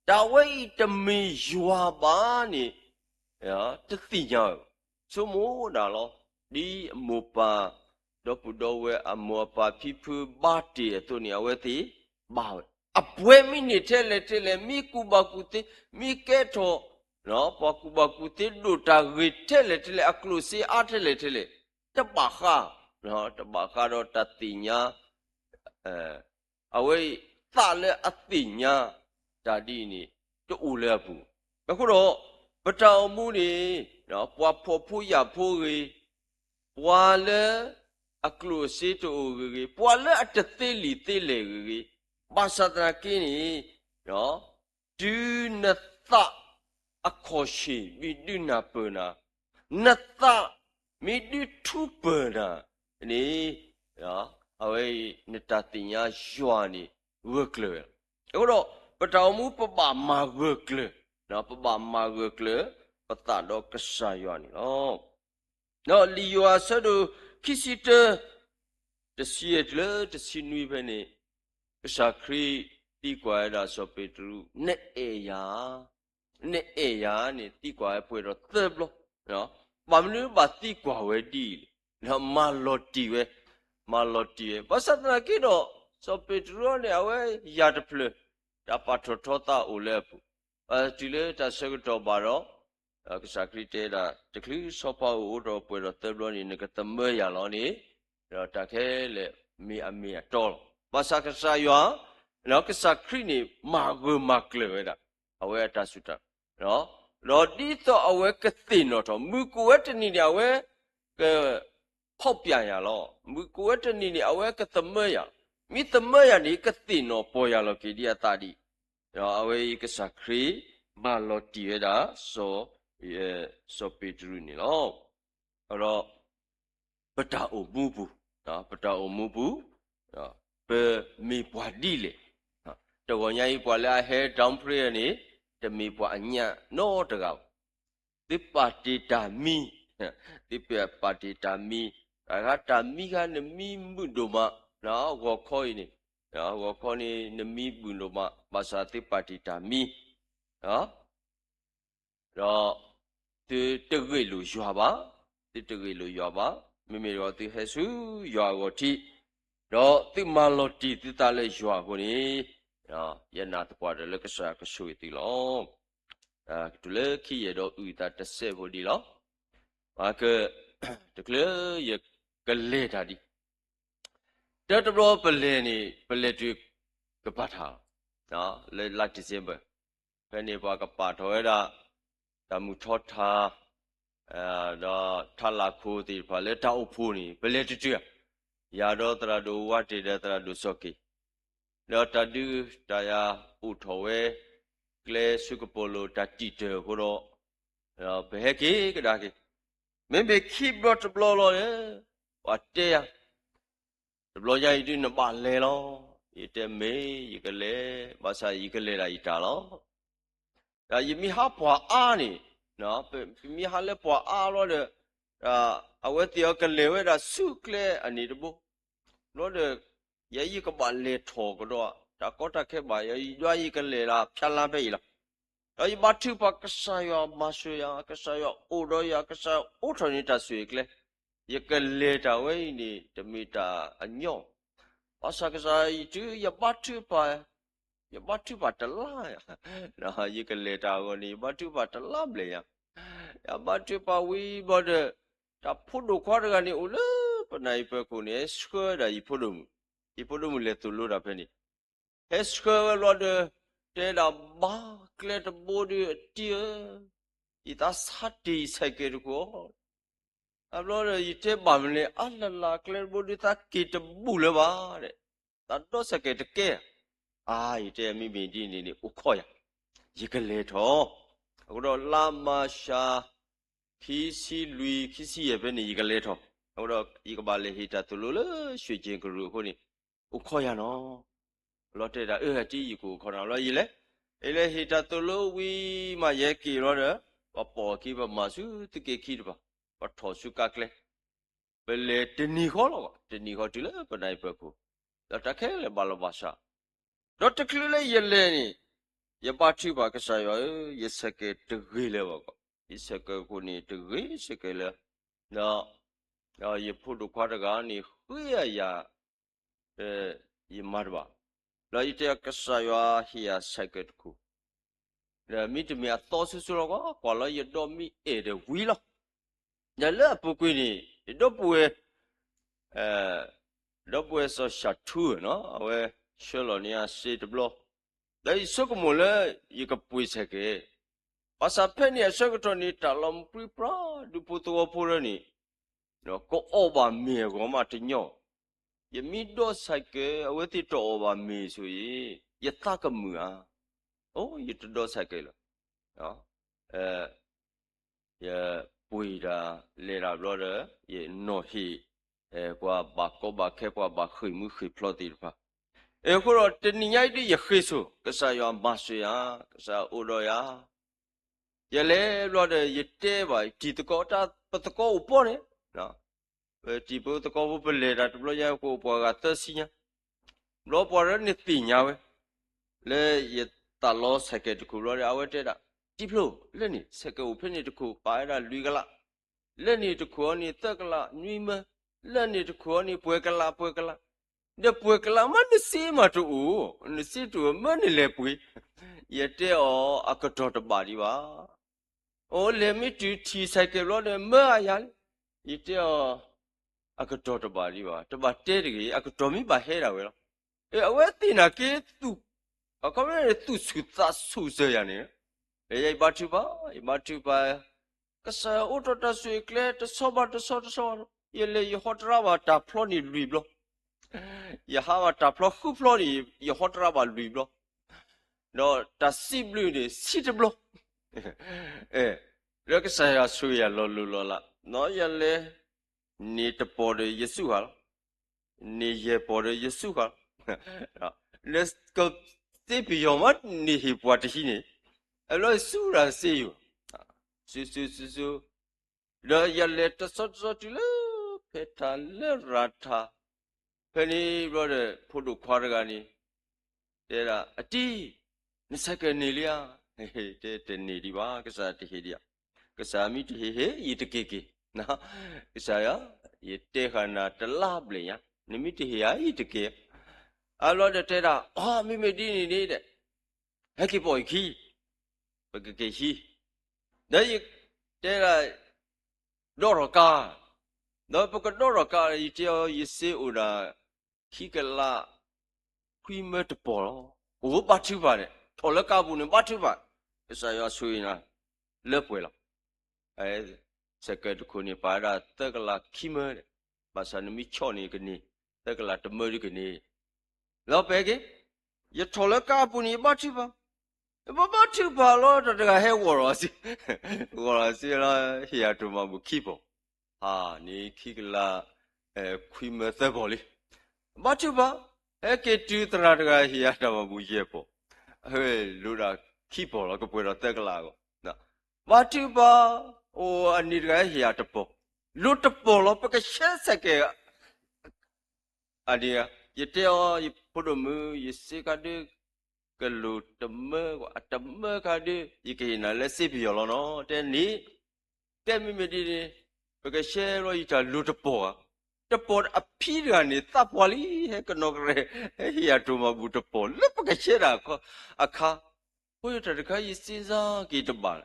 တၢ်ဝဲအံၤတမ့ၢ်ယွၤဘၣ်န့ၣ် တသ့ၣ်ညါဝဲဘၣ်. ဆိကမိၣ်ဒၣ်လီၤ, ဒ်အမိၢ်ပၢ် ဒီပုၢ်ဒီဝဲၢ်အမိၢ်အပၢ်ဖံဖုဘါတ့ၢ်အသိးန့ၣ် အဝဲသ့ၣ်ဘါဝဲ. အပှဲၤမ့ၢ်န့ၢ်ထဲလဲၣ်ထဲလဲၣ်, မ့ၢ်ကူၣ်ဘၣ်ကူၣ်သ့, မ့ၢ်ကဲထီၣ် ပှၤကူၣ်ဘၣ်ကူၣ်သ့ဒိၣ်တၢ်ဂ့ၤထဲလဲၣ်ထဲလဲၣ်, အကျိၣ်စ့အါထဲလဲၣ်ထဲလဲၣ်, တဘၣ်ဃး, တဘၣ်ဃးဒီးတၢ်သ့ၣ်ညါ အဝဲအံၤသးလၢအသ့ၣ်ညါတၢ်ဒ်အံၤန့ၣ် တအိၣ်လၢအပူၤ. အဃိဒီး ပတၢ်အိၣ်မူန့ၣ် ပှၤဖှီၣ်ဖိယာ်ဖိဂ့ၤ, ပှၤလၢအကျိၣ်အစ့တအိၣ်ဂ့ၤဂ့ၤ, ပှၤလၢအတသ့လံာ်သ့လဲၢ်ဂ့ၤဂ့ၤ, ဘၣ်ဆၣ်သနာ်က့န့ၣ် တုၤနသးအခီၣ်ဆ့ၣ် မ့ၢ်ဒုးနၢ်ပၢၢ်နၤ, နသးမ့ၢ်ဒုးထူပၢၢ်နၤန့ၣ်, အဝဲအံၤနတၢ်သ့ၣ်ညါယွၤန့ၣ် ဂၢၢ်ကျၢၤဝဲလီၤ. အဃိဒီး ပတၢ်အိၣ်မူပဘၣ်မၤဂၢၢ်ကျၢၤ, ပဘၣ်မၤဂၢၢ်ကျၢၤပသးဒီးကစၢ်ယွၤန့ၣ်လီၤ. ဒီးလံာ်ယိၤဟၣ်အဆၢဒိၣ်ခံဆံတၢ တဆံယဲၢ်တုၤလၢတဆံနွံဖဲန့ၣ်, ကစၢ်ခရံာ်သံကွၢ်ဝဲဒၣ်စီၤပ့းတရူး, နအဲၣ်ယၤ, နအဲၣ်ယၤန့ၣ် သံကွၢ်ဝဲပှဲၤဒီးသၢဘျီ, ဘၣ်မနုၤဘၣ်သံကွၢ်ဝဲဒ်အံၤလဲၣ်, မၤလီၤတံၢ်ဝဲ, မၤလီၤတံၢ်ဝဲ, ဘၣ်ဆၣ်သနာ်က့ဒီး စီၤပ့းတရူးန့ၣ် အဝဲယၤတဖျၢၣ်, တၢ်ပာ်ထီၣ်ထီသးအိၣ်လၢအပူၤ, တုၤလၢတၢ်ဆၢကတီၢ်ဘၣ်ဒီး ကစၢ်ခရံာ်တဲဒၣ် တချုးဆီဖါအအိၣ်အိၣ်ထီၣ်ပှဲၤဒီးသၢဘျီန့ၣ် နကသမၢယၤလီၤန့ၣ်, ဒီးတၢ်ခဲလၢာ်မ့ၢ်အမ့ၢ်အတီလီၤ. ဘၣ်ဆၣ်ကစၢ်ယွၤ, ကစၢ်ခရံာ်န့ၣ် မၤဂၢၢ်မၤကျၢၤဝဲဒၣ် အဝဲအတၢ်စူၢ်တၢ်, ဒီးဒ်သိးအဝဲကသ့ၣ်နီၣ်ထီၣ် မုၢ်ကအိၣ်ဝဲတနံၤန့ၣ် အဝဲက ဖောက်ပြန်ယၤလီၤ. မုၢ်ကအိၣ်ဝဲတနံၤန့ၣ် အဝဲကသမၢယၤ, မ့ၢ်သမၢယၤန့ၣ် ကသ့ၣ်နီၣ်ပီၢ်ယၤလီၤက့ၤဒ်အသးဒ်အံၤ, ဒီးအဝဲအံၤကစၢ်ခရံာ် မၤလီၤတံၢ်ဝဲဒၣ် စီၤပ့းတရူးန့ၣ်လီၤ. ဒီး ပတၢ်အိၣ်မူပူၤ, ပတၢ်အိၣ်မူပူၤ, ပမ့ၢ်ပှၤဒ်လဲၣ်, တဂီၤညါအံၤပှၤလၢအဟဲ downplay န့ၣ် တမ့ၢ်ပှၤအညံ့နီတဂၤဘၣ်. သုပာ်တ့ၢ်တၢ်မံ, သုပာ်တ့ၢ်တၢ်မံ, တၢ်ဂၤတၢ်မံဂၤနမံမုာ်ဒိၣ်မး, ဂီၤခီအံၤန့ၣ်, ဂီၤခီန့ၣ် နမံမုာ်ဒိၣ်မး ဘၣ်ဆၣ်သုပာ်တ့ၢ်တၢ်မံ ဒီး သုတဂ့ၢ်လိာ်ယွၤဘၣ်, သုတဂ့ၢ်လိာ်ယွၤဘၣ်, မ့မ့ၢ်ဒီးသုဟဲဆူယွၤအဂီၢ်ထံး, ဒီးသုမၤလီၤတံၢ်သုသးလၢယွၤအဃိန့ၣ်, ယနာ်သပှၢ်တၢၢ်လၢကစၢ်ယွၤကဆိၣ်ဂ့ၤသုလီၤ. တုၤလၢခံယဲၢ်ဒီးအုၣ်သးတစဲးဖိဒံးလီၤ. ပက, တချုးယကလဲၤတၢ်ဒံး, တၢ်တဘျီပလဲၤန့ၣ် ပလဲၤတုၤကပၤထးလီၤ, လၢလါ December ဖဲန့ၣ်ပှၤကပာ်ထီၣ်ဝဲဒၣ် တၢ်မုၢ်ထီထါ, ဒီးထါလၢ်ခိၣ်သ့ၣ်တဖၣ်လၢတၢ်အိၣ်ဖှိၣ်န့ၣ် ပလဲၤတတုၤဧါ, ယၤဒီးသရၣ်ဒိၣ်ဝါတ့ၢ်ဒီးသရၣ်ဒိၣ်စီၤက့ၤ, ဒီးတၢ်ဒုးတၢ်ယၤအိၣ်ထီၣ်ဝဲ ကျဲဆူကပီၤလိၤတၢ်တံာ်တၢၢ်အဃိဒီး, ပဟဲက့ၤကဒါက့ၤ, မ့မ့ၢ်ခံဘျီတဘျီလီၤဒီး ပှၤတဲယၤ တဘျီညါအံၤဒုးနဘၣ်လဲၤလီၤ. ယတဲမ့ၢ်ယကလဲၤ, ဘၣ်ဆၣ်ယကလဲၤဒၣ်ယတၢ်လီၤ. ဒီးယမ့ၢ်ဟးပှၤအါန့ၣ်, ယမ့ၢ်ဟးလၢပှၤအါလီၤဒီး, အဝဲသ့ၣ်အီၤကလဲၤဝဲဒၣ်ဆူကျဲအန့ၣ်တဘိ, ဘျီဒီး, ယဲယကဘၣ်လဲၤထီၣ်ကဒီး, တၢ်ကီတၢ်ခဲဘၣ်ယၤ, ယဒွးယကလဲၤဒၣ်ဖၠါလါဖဲအံၤလီၤ. ဒီးယဘါထုကဖၣ်ကစၢ်ယွၤမၤစၢၤယၤ, ကစၢ်ယွၤအိၣ်ဒီးယၤ, ကစၢ်ယွၤအိးထီၣ်န့ၢ်တၢ်ဆိၣ်ဂ့ၤကျဲ, ယကလဲၤတၢ်ဝဲအံၤန့ၣ် တမ့ၢ်တၢ်အညီ, ဘၣ်ဆၣ်ကစၢ်ယွၤအံၤတုၤယဘါထုကဖၣ်, ယဘါထုကဖၣ်တလါယၤ, ယကလဲၤတၢ်အဂီၢ်န့ၣ် ယဘါထုကဖၣ်တလါဘျဲၣ်ယၤ, ယဘါထုကဖၣ်ဝံၤဘျီဒီး, တၢ်ဖိဒိၣ်ခွါတဂၤန့ၣ်အိၣ်လၢပနၢ်ဟူပၢၤခိၣ်န့ၣ် ဟဲဆှၢဝဲဒၣ်ယဖိဒိၣ်မုၣ်, ယဖိဒိၣ်မုၣ်လဲၤသိၣ်လိတၢ်ဖဲန့ၣ်, ဟဲဆှၢဝဲဘျီဒီး, တဲဒၣ်ဘါကျဲတဘိဒီးအတံၤဧၢ, ယသးဆါတ့ၢ်ယဆဲးကဲးတခိၣ်, အဘျီဒီးယတဲဘၣ်မနုၤလဲၣ် အါလၢ်လၢ်ကျဲတဘိဒီးသးက့ၤတဘူၣ်လၢၤဘၣ်, သးဒီးဆဲးကဲးတကဲ, အါ ယတဲမ့မ့ၢ်ဒ်န့ၣ်န့ၣ် အိၣ်ခိးယၤ, ယကလဲၤထီၣ်, အဃိဒီးလါမၢ်ၡး ခံဆံလွံၢ် ခံဆံယဲၢ်ဖဲန့ၣ် ယကလဲၤထီၣ်, အဃိဒီးယကဘၣ်လဲၤဟ့ၣ်တၢ်သိၣ်လိလၢ ရွှေကျင်ကရူၢ်အဃိန့ၣ်, အိၣ်ခိးယၤနီၤ, လီၤတဲာ်ဒၣ်အၢအတံၤယကအိၣ်ခိးနၤလီၤ ယလဲၤ, ယလဲၤဟ့ၣ်တၢ်သိၣ်လိဝံၤမးယဟဲက့ၤလီၤဒီး, ပှၤပိာ်အခံပမၤဆူသုးက့ခံတဖၣ်, ပထီၣ်ဆူကါကျဲ ပလဲၤတနံၤဃီလီၤ, တနံၤဃီတုၤလၢပနၢ်ဟူပၢၤခိၣ်, ဒီးတၢ်ခဲလၢာ်ဘၣ်လီၤဘၣ်စး, ဒီးတချုးလၢယလဲၤန့ၣ်, ယဘါထုကဖၣ်ကစၢ်ယွၤဧၢ, ယဆဲးကဲးတဂ့ၤလၢၤဘၣ်ကီး, ယဆဲးကဲးခိၣ်န့ၣ်တဂ့ၤဆဲးကဲးလၢၤ, ဒီးယဖိဒိၣ်ခွါတဂၤန့ၣ် ဃ့ယၤ ယမၤတဘၣ်, ဒီးယတဲကစၢ်ယွၤဟ့ၣ်ယၤဆဲးကဲးတခိၣ်, ဒီးမ့တမ့ၢ်အသီဆူၣ်ဆူၣ်လီၤကီး, ကွၢ်လီၤယဒီမ့ၢ်အဲၣ်ဒီးဝံၤလီၤ, ဒီးလၢအပူၤကွံာ်န့ၣ် ယဒီပုၢ်ဝဲၢ် ဒီပုၢ်ဝဲၢ်စီၤၡၣ်ထူဧၢနီၤ, အဝဲဆှၢလီၤန့ၢ်အစ့တဘျီ, ဒီးယဆိကမိၣ်လၢယကပှ့ၤဆဲးကဲး, ဘၣ်ဆၣ်ဖဲန့ၣ်အဆၢကတီၢ်န့ၣ် တၢ်လီၤမူပြံပြါ ဒူဖိသဝီဖိလၢန့ၣ် ကအီၣ်ဘၣ်မ့ၤအဂီၢ်မးတညီ, ယမ့ၢ်ဒီးဆဲးကဲး အဝဲသ့ၣ်တအီၣ်ဘၣ်မ့ၤဆိအံၤ, ယသးကမုာ်ဧါ, အိ ယတဒီးဆဲးကဲးလၢၤ ယပှ့ၤတၢ်လဲၤတၢ်ဘျီဒီး ယနီၤဟ့ၣ် ပှၤဘၣ်ကီဘၣ်ခဲ ပှၤဘၣ်ဃ့ၢ်မူဃ့ၢ်ဖျိးသ့ၣ်တဖၣ်, အဃိဒီးတနံၤညါအံၤဒ်ယဃ့ၢ်ဆိၣ် ကစၢ်ယွၤမၤစၢၤယၤ, ကစၢ်အိၣ်ဒီးယၤ, ယလဲၤဘျီဒီး ယတဲဘၣ်တံၤသကိး တၢ်ပသကိးအိၣ်ပီၢ်န့ၣ်, ပတံၤဖိသကိးဖိပလဲၤတၢ်တဘျီညါ ကအိၣ်ပှၤဂၤသၢဆံညါ, ဘျီပှၤရၢန့ၣ်သ့ၣ်ညါဝဲ, လၢယသးလီဆဲးကဲးတခိၣ်ဘျီဒီး အဝဲတဲဒၣ်, တံၤဖျိ လၢန့ၣ် ဆဲးကဲးအိၣ်ဖဲန့ၣ်တခိၣ် ပာ်ဝဲဒၣ်လွံၢ်ကလး, လၢန့ၣ်တခိၣ်အံၤန့ၣ် သၢကလးနွံမၢ, လၢန့ၣ်တခိၣ်အံၤန့ၣ် ပှဲၤကလး ပှဲၤကလး, ဒီးပှဲၤကလးမးနစ့မးတအိၣ်, နစ့တအိၣ်မၢနလဲၤပှ့ၤ, ယတဲအီၤ အကတီၢ်တဘၣ်ဒံးဘၣ် အိၣ်လဲၤမ့ၢ်တုၤထံၣ်ဆဲးကဲးဘျီဒီး မၢအယၤလံ, ယတဲအီၤ အကတီၢ်တဘၣ်ဒံးဘၣ်, တဘၣ်တဲတဂ့ၤ, အကတီၢ်မ့ၢ်ဘၣ်ဟဲဒၣ်ဝဲလီၤ. အဝဲသ့ၣ်နာ်က့ အခီပညီန့ၣ် သူၣ်ဆူၣ်သးဆူၣ်စၢၤယၤန့ၣ်, ယဲယဘါထုကဖၣ်, ယဘါထုကဖၣ်, ကစၢ်ယွၤအိးထီၣ်တၢ်ဆိၣ်ဂ့ၤကျဲ တဆီဘၣ်တဆီ တဆီဘၣ်တဆီ, ယလဲၤယဟီတရါဘၣ်တၢ်ဖျီန့ၣ်လွံၢ်ဘျီ ယဟးဘၣ်တၢ်ဖျီဃုဖျီန့ၣ် ယဟီတရါဘၣ်လွံၢ်ဘျီ, ဒီးတၢ်စံးဘျုးန့ၣ် ဆံတဘျီ, လၢကစၢ်ယွၤဆိၣ်ဂ့ၤယၤလီၤလိၤလီၤလး, ယလဲၤ န့ၢ်တပီၢ်ဒီးယစူၢ်ဃာ်လီၤ, န့ၢ်ယဲၢ်ပီၢ်ဒီးယစူၢ်ဃာ်လီၤ, လၢကသ့ပယီၤမးန့ၣ်ဟ့ၣ်ပှၤတဟံးန့ၣ်, အဘျီစူၢ်တၢ်စ့ယိာ်, စူၢ်စူၢ်စူၢ်စူၢ်, ဒီးယလဲၤတဆီတဆီတုၤလၢ ဖဲထးလၢရၤထး, ဖဲန့ၣ်ဘျီဒီး ဖိဒိၣ်ခွါတဂၤန့ၣ် တဲဒၣ် အတံၤ, နဆဲးကဲးန့ၢ်လံဧါ, တဲတန့ၢ်ဒံးဘၣ်, ကစၢ်တဟ့ၣ်ဒံးဧါ, ကစၢ်မ့ၢ်တဟ့ၣ်ဟ့ၣ် ယတက့ၤက့ၤ, ကစၢ်ယွၤ, ယတဲဃာ်နၤတလါဘျဲၣ်ညါ, နမ့ၢ်တဟ့ၣ်ဧါ ယတက့ၤ, အဘျီဒီးတဲဒၣ် အီ မ့မ့ၢ်ဒ်န့ၣ်န့ၣ်ဒီး ဟဲက့ၤပိာ်ယခံ, ပကက့ၤဟံး, ဒီးယတဲဒၣ် ဒီးထီၣ်ကါ, ဒီးပကဒီးထီၣ်ကါ ယတဲအီၤ ယစ့အိၣ်ဒၣ် ခံကလး ခွံမၢတပီၢ်လီၤ. အိၣ်ဘါထုကဖၣ်န့ၣ် ထီၣ်လၢကါပူၤန့ၣ် ဘါထုကဖၣ်, ကစၢ်ယွၤဆိၣ်ဂ့ၤနၤ လၢပှဲၤလီၤ. ဆဲးကဲးတခိၣ်န့ၣ် ပာ်ဝဲဒၣ်သၢကလးခံမၢဒီး, ဘၣ်ဆၣ်နမ့ၢ်ဆီၣ်န့ၣ်ကန့ၢ် သၢကလးတမၢဒုကန့ၢ် လီၤ. ပဟဲက့ၤ, ယထီၣ်လၢကါအပူၤန့ၣ် ယဘါထုကဖၣ်, ပဘါထုကဖၣ်လီၤ တၢ်တဂၤဟဲဂီၤလီၤစ့, ဂီၤလီၤစ့လီၤ ဟ့ၣ်ယၤတၢ်မၤဘူၣ်ခံပီၢ်, ဟါန့ၣ်ခံကလး ခွံမၢသၢပီၢ်လံ. ဘါထုကဖၣ်, ဟဲက့ၤတုၤသရၣ်တဂၤဟ့ၣ်ယၤတၢ်မၤဘူၣ်ယဲၢ်ပီၢ်, အဝဲလိၣ်ဒၣ်ခံပီၢ်လီၤ ကပှဲၤဒီးသၢကလးအဂီၢ်. ဘါထုကဖၣ်, အိၣ်အန့ၣ်တဂၤဟ့ၣ်ယၤတပီၢ်, လိၣ်တပီၢ်လီၤ ပကဆှၢဆဲးကဲး အန့ၣ်, ယတဲအီၤ ယဖိဒိၣ်မုၣ် ယစ့ခါဒုး ကလိၣ်တမၢ, အတမၢခါဒုး ယကဟ့ၣ်နၤလၢစ့ပယီၤလီၤနီၤ တဲန့ၣ်, ကဲမ့မ့ၢ်ဒ်န့ၣ် ပကဆှၢလီၤယတၢ်လိၣ်တပီၢ်ဧါ, တပီၢ်အဖံတဂၤန့ၣ် သးပှၢ်လံ ဟဲကနီၢ်ကရဲ ဟ့ၣ်ယၤတၢ်မၤဘူၣ်တပီၢ် လၢပကဆှၢတၢ်အခါ, အဃိတၢ်တခါ ယစ့စ့က့ၤတဘၣ်,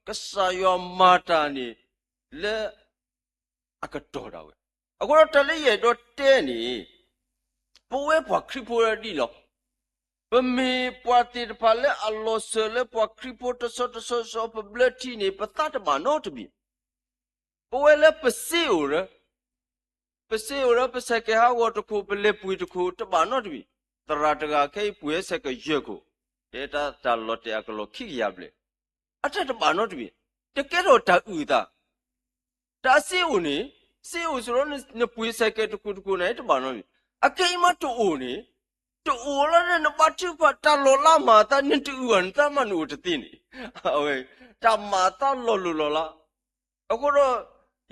ကစၢ်ယွၤမၤတၢ်န့ၣ် လၢ အကတီၢ်ဒၣ်ဝဲ. အဃိဒီးတၢ်လၢယအဲၣ်ဒိးတဲန့ၣ်, ပဝဲပှၤခရံာ်ဖိဒ်လီၤ. ပမ့ၢ်ပှၤသ့ၣ်တဖၣ်လၢအလီၤစၢၤလၢပှၤခရံာ်ဖိတဆီတဆီဆီ ပဘျၢထံန့ၣ် ပသးတဘၣ်နီတမံၤ, ပဝဲလၢပစ့အိၣ်ဒီး ပစ့အိၣ်ဒီးပဆဲးကဲးဟးဂီၤတခိၣ် ပလဲၤပှ့ၤတခိၣ် တဘၣ်နီတမံၤ, သရၣ်တဂၤခဲအံၤပှ့ၤဆဲးကဲးယဲၢ်ခိၣ်, တဲတၢ်တၢ်လီၤတဲာ်အကလီၢ်ခံကယၤဘျဲၣ်, အတၢ်တဘၣ်နီတမံၤ, တကဲထီၣ်တၢ်အုၣ်အသး တၢ်စ့အိၣ်န့ၣ်, စ့အိၣ်စ့ၢ်ကီး နပှ့ၤဆဲးကဲးတခိၣ်တခိၣ်န့ၣ် တဘၣ်နီတမံၤ, အခဲအံၤမးတအိၣ်န့ၣ်, တအိၣ်လီၤဒီးနဘါထုကဖၣ် တၢ်လီၤလးမၤအသး နတအုၣ်ဘၣ်နသးမး နအိၣ်တသ့န့ၣ်, အဝဲ တၢ်မၤအသးလီၤလိၢ်လီၤလး, အဃိဒီး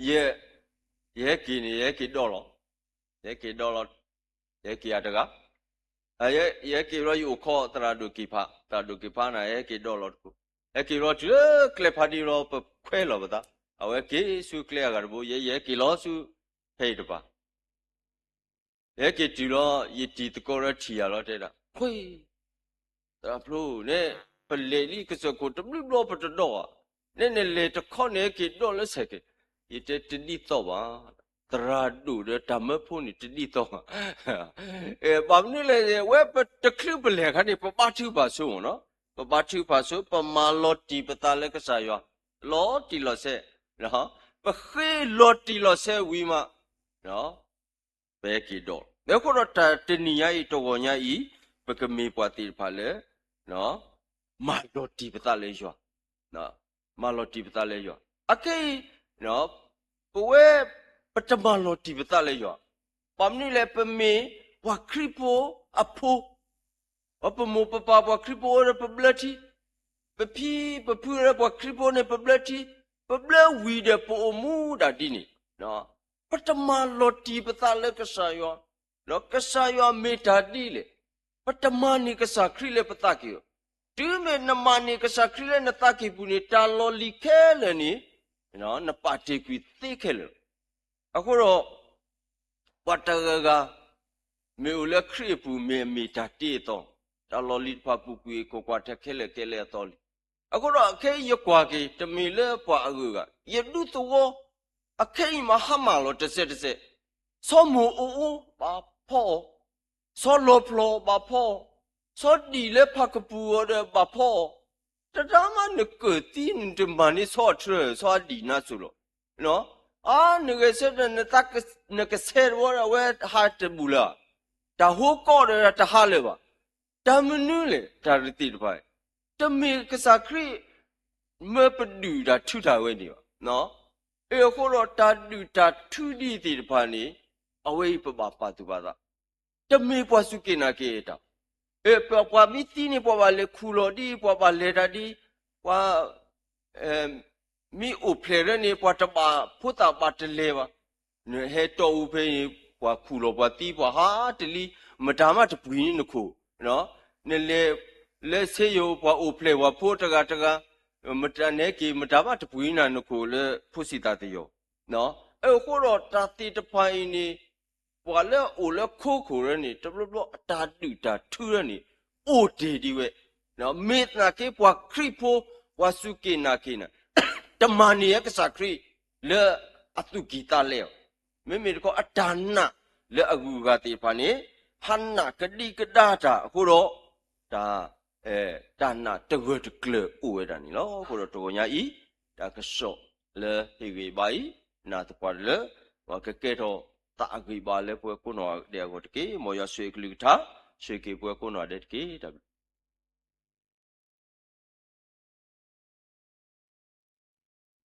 ယ ယဟဲက့ၤန့ၣ် ယဟဲက့ၤဒီးလီၤ, ယဟဲက့ၤဒီးလီၤ, ယဟဲက့ၤယၤတဂၤ, ယဟဲက့ၤဘျီ ယအိၣ်ခိးသရၣ်ဒိၣ်က့ၤဖး, သရၣ်ဒိၣ်က့ၤဖးန့ၣ် ယဟဲက့ၤဒီးလီၤတခိၣ်, ဟဲက့ၤဘျီတုၤလၢကျဲဖးဒ့လီၤ ပခွဲးလီၤပသး, အဝဲက့ၤဆူကျဲအဂၤတဘိ ယဲယဟဲက့ၤလီၤဆူ ဖဲအံၤတပၤ ယဟဲက့ၤတုၤလီၤ ယတံၤသကိးရၢထံၣ်ယၤလီၤ တဲဒၣ် ခွ့ သရၣ်ဖျိန့ၣ် ပလဲၤလံကစၢၢ်ခိၣ်တဘျုးဘျီ ပတဒီးဧါ, နဲနလဲၤတခီန့ၣ် ဟဲက့ၤဒီးလၢဆဲးကဲး, ယတဲတဒ်သိးဘၣ်, သရၣ်ဒိၣ်ဒီးတၢ်မၢဖိန့ၣ်တဒ်သိးဘၣ်, ဘၣ်မနုၤလဲၣ်န့ၣ် ဝဲပတချုးပလဲၤအခါန့ၣ် ပဘါထုကဖၣ်ဆိမ့ၢ်နီၤ, ပဘါထုကဖၣ်ဆိ ပမၤလီၤတံၢ်ပသးလၢကစၢ်ယွၤ လီၤတံၢ်လီၤဆဲး, ပဃ့လီၤတံၢ်လီၤဆဲးဝံၤမး ပဟဲက့ၤဒီး, အဃိဒီးတၢ်တနံၤညါအံၤ တဂီၤညါအံၤ ပကမ့ၢ်ပှၤသ့ၣ်တဖၣ်လၢ မၤလီၤတံၢ်ပသးလၢယွၤ, မၤလီၤတံၢ်ပသးလၢယွၤ, အခဲအံၤ ပဝဲ ပတမၤလီၤတံၢ်ပသးလၢယွၤ, ဘၣ်မနုၤလဲၣ် ပမ့ၢ်ပှၤခရံာ်ဖိအဖိ, ပမိၢ်ပပၢ်ပှၤခရံာ်ဖိအိၣ်ဒီးပဘျၢထံ, ပဖံပဖုလၢပှၤခရံာ်ဖိန့ၣ် ပဘျၢထံ, ပဘျၢဝံၤဒီးပအိၣ်မူဒၣ်ဒ်န့ၣ်, ပတမၤလီၤတံၢ်ပသးလၢကစၢ်ယွၤ, ဒီးကစၢ်ယွၤမ့ၢ်တၢ်ဒ်လဲၣ်, ပတမၤန့ၢ်ကစၢ်ခရံာ်လၢပသးကံၢ်အီၤ, တုၤမ့ၢ်နမၤန့ၢ်ကစၢ်ခရံာ်လၢနသးကံၢ်ပူၤန့ၣ် တၢ်လီၢ်လံၤခဲလၢာ်န့ၣ် နပာ်တ့ၢ်ကွံာ်သ့ခဲလၢာ်လီၤ. အဃိဒီး ပှၤတဂၤဂၤ မ့ၢ်အိၣ်လၢခရံာ်အပူၤမ့ၢ်အမ့ၢ်တၢ်တ့အသီ, တၢ်လီၢ်လံၤတဖၣ်ပူၤကွံာ်အခိၣ်ကွၢ်ထဲခဲလၢာ်ကဲလၢာ်အသီလံ. အဃိဒီးခဲအံၤယကွၢ်က့ၤ တမ့ၢ်လၢပှၤအဂုၤအဂၤ, ယဒူသဝီ အခဲအံၤမးဟါမၢ်လီၤတစဲးတစဲး, ဆီမိၢ်အိၣ်အိၣ်ဘၣ်ဖီအီၤ, ဆီလီၤဖျိဘၣ်ဖီအီၤ, ဆီဒံၣ်လၢဖးကပူၤအီၤဒီးဘၣ်ဖီအီၤ, တဒါမးနကၢၢ်သံနတမၤန့ၢ်ဆီအထြၢၣ် ဆီအဒံၣ်နါစိၤလီၤ. အါ နဂဲၤဆၢထၢၣ် နကဆဲးတဝီဒီးအဝဲဟးတဘူၣ်လၢၤ, တၢ်ဟိကီၢ်ဒီးတဟးလၢၤဘၣ်. တၢ်မနုၤလဲၣ် တၢ်တသ့ၣ်တဖၣ်, တမ့ၢ်ကစၢ်ခရံာ် မၢပဒုၣ်တၢ်ထုတၢ်ဝဲန့ၣ်ဘၣ်. အဃိဒီးတၢ်ဒုၣ်တၢ်ထုဒ်သ့ၣ်တဖၣ်န့ၣ် အဝဲအံၤပဘၣ်ပာ်သူၣ်ပာ်သး, တမ့ၢ်ပှၤစူၢ်က့ၤနာ်က့ၤတၢ်, ပှၤမ့ၢ်သံန့ၣ် ပှၤဘၣ်လဲၤခူၣ်လီၤဒ် ပှၤဘၣ်လဲၤတၢ်ဒ်, ပှၤ မ့ၢ်အိၣ်ဖျဲၣ်လၢန့ၣ် ပှၤတဘၣ်ဖိသၣ်ဘၣ်တလဲၤဘၣ်. နဟဲတီၢ်အူဖဲန့ၣ် ပှၤခူၣ်လီၤပှၤသံ ပှၤဟးတလံ, မတၤမးတပှ့ၤန့ၢ်နခိၣ်, နလဲၤလၢဆေးရုံ ပှၤအိၣ်ဖျဲၣ်ပှၤဖိတဂၤတဂၤ, မတၤနဟဲက့ၤ မတၤမးတပှ့ၤန့ၢ်နခိၣ်လၢဖိစံးသးသယီၤ. အဃိဒီးတၢ်သ့ၣ်တဖၣ်အံၤန့ၣ် ပှၤလၢအအိၣ်လၢခိခိၣ်လၢန့ၣ် တဘျီဘျီအတၢ်ဒုၣ်တၢ်ထုလၢန့ၣ် အိၣ်တ့ၢ်ဒံးဝဲ, မ့ၢ်သနာ်က့ပှၤခရံာ်ဖိ ပှၤစူၢ်က့ၤနာ်က့ၤန့ၣ် တမၤန့ၢ်ကစၢ်ခရံာ်လၢအသူၣ်ကံၢ်သးလဲအီၤ, မ့မ့ၢ်တခီအတၢ်နာ်လၢအဂုၤအဂၤသ့ၣ်တဖၣ်န့ၣ် ဟးနာ်ကဒံကဒါတၢ်အဃိဒီး တၢ် တၢ်နာ်တဂၢၢ်တကျၢၤအိၣ်ဝဲဒၣ်န့ၣ်လီၤ. အဃိဒီးတဂီၤညါအံၤ တၢ်ကစီၣ်လၢဟ့ၣ်ဂ့ၤဘၣ်အံၤ နာ်သပှၢ်တၢၢ်လၢ ပှၤကကဲထီၣ်သးအဂ့ၤဘၣ်လၢပဝဲကိးနီၢ်ဒဲးအဂီၢ်တက့ၢ်. မ်ယွၤဆိၣ်ဂ့ၤအကလုၢ်ကထါ ဆိၣ်ဂ့ၤက့ၤပဝဲကိးနီၢ်ဒဲးတက့ၢ်. တၢ်ဘျုး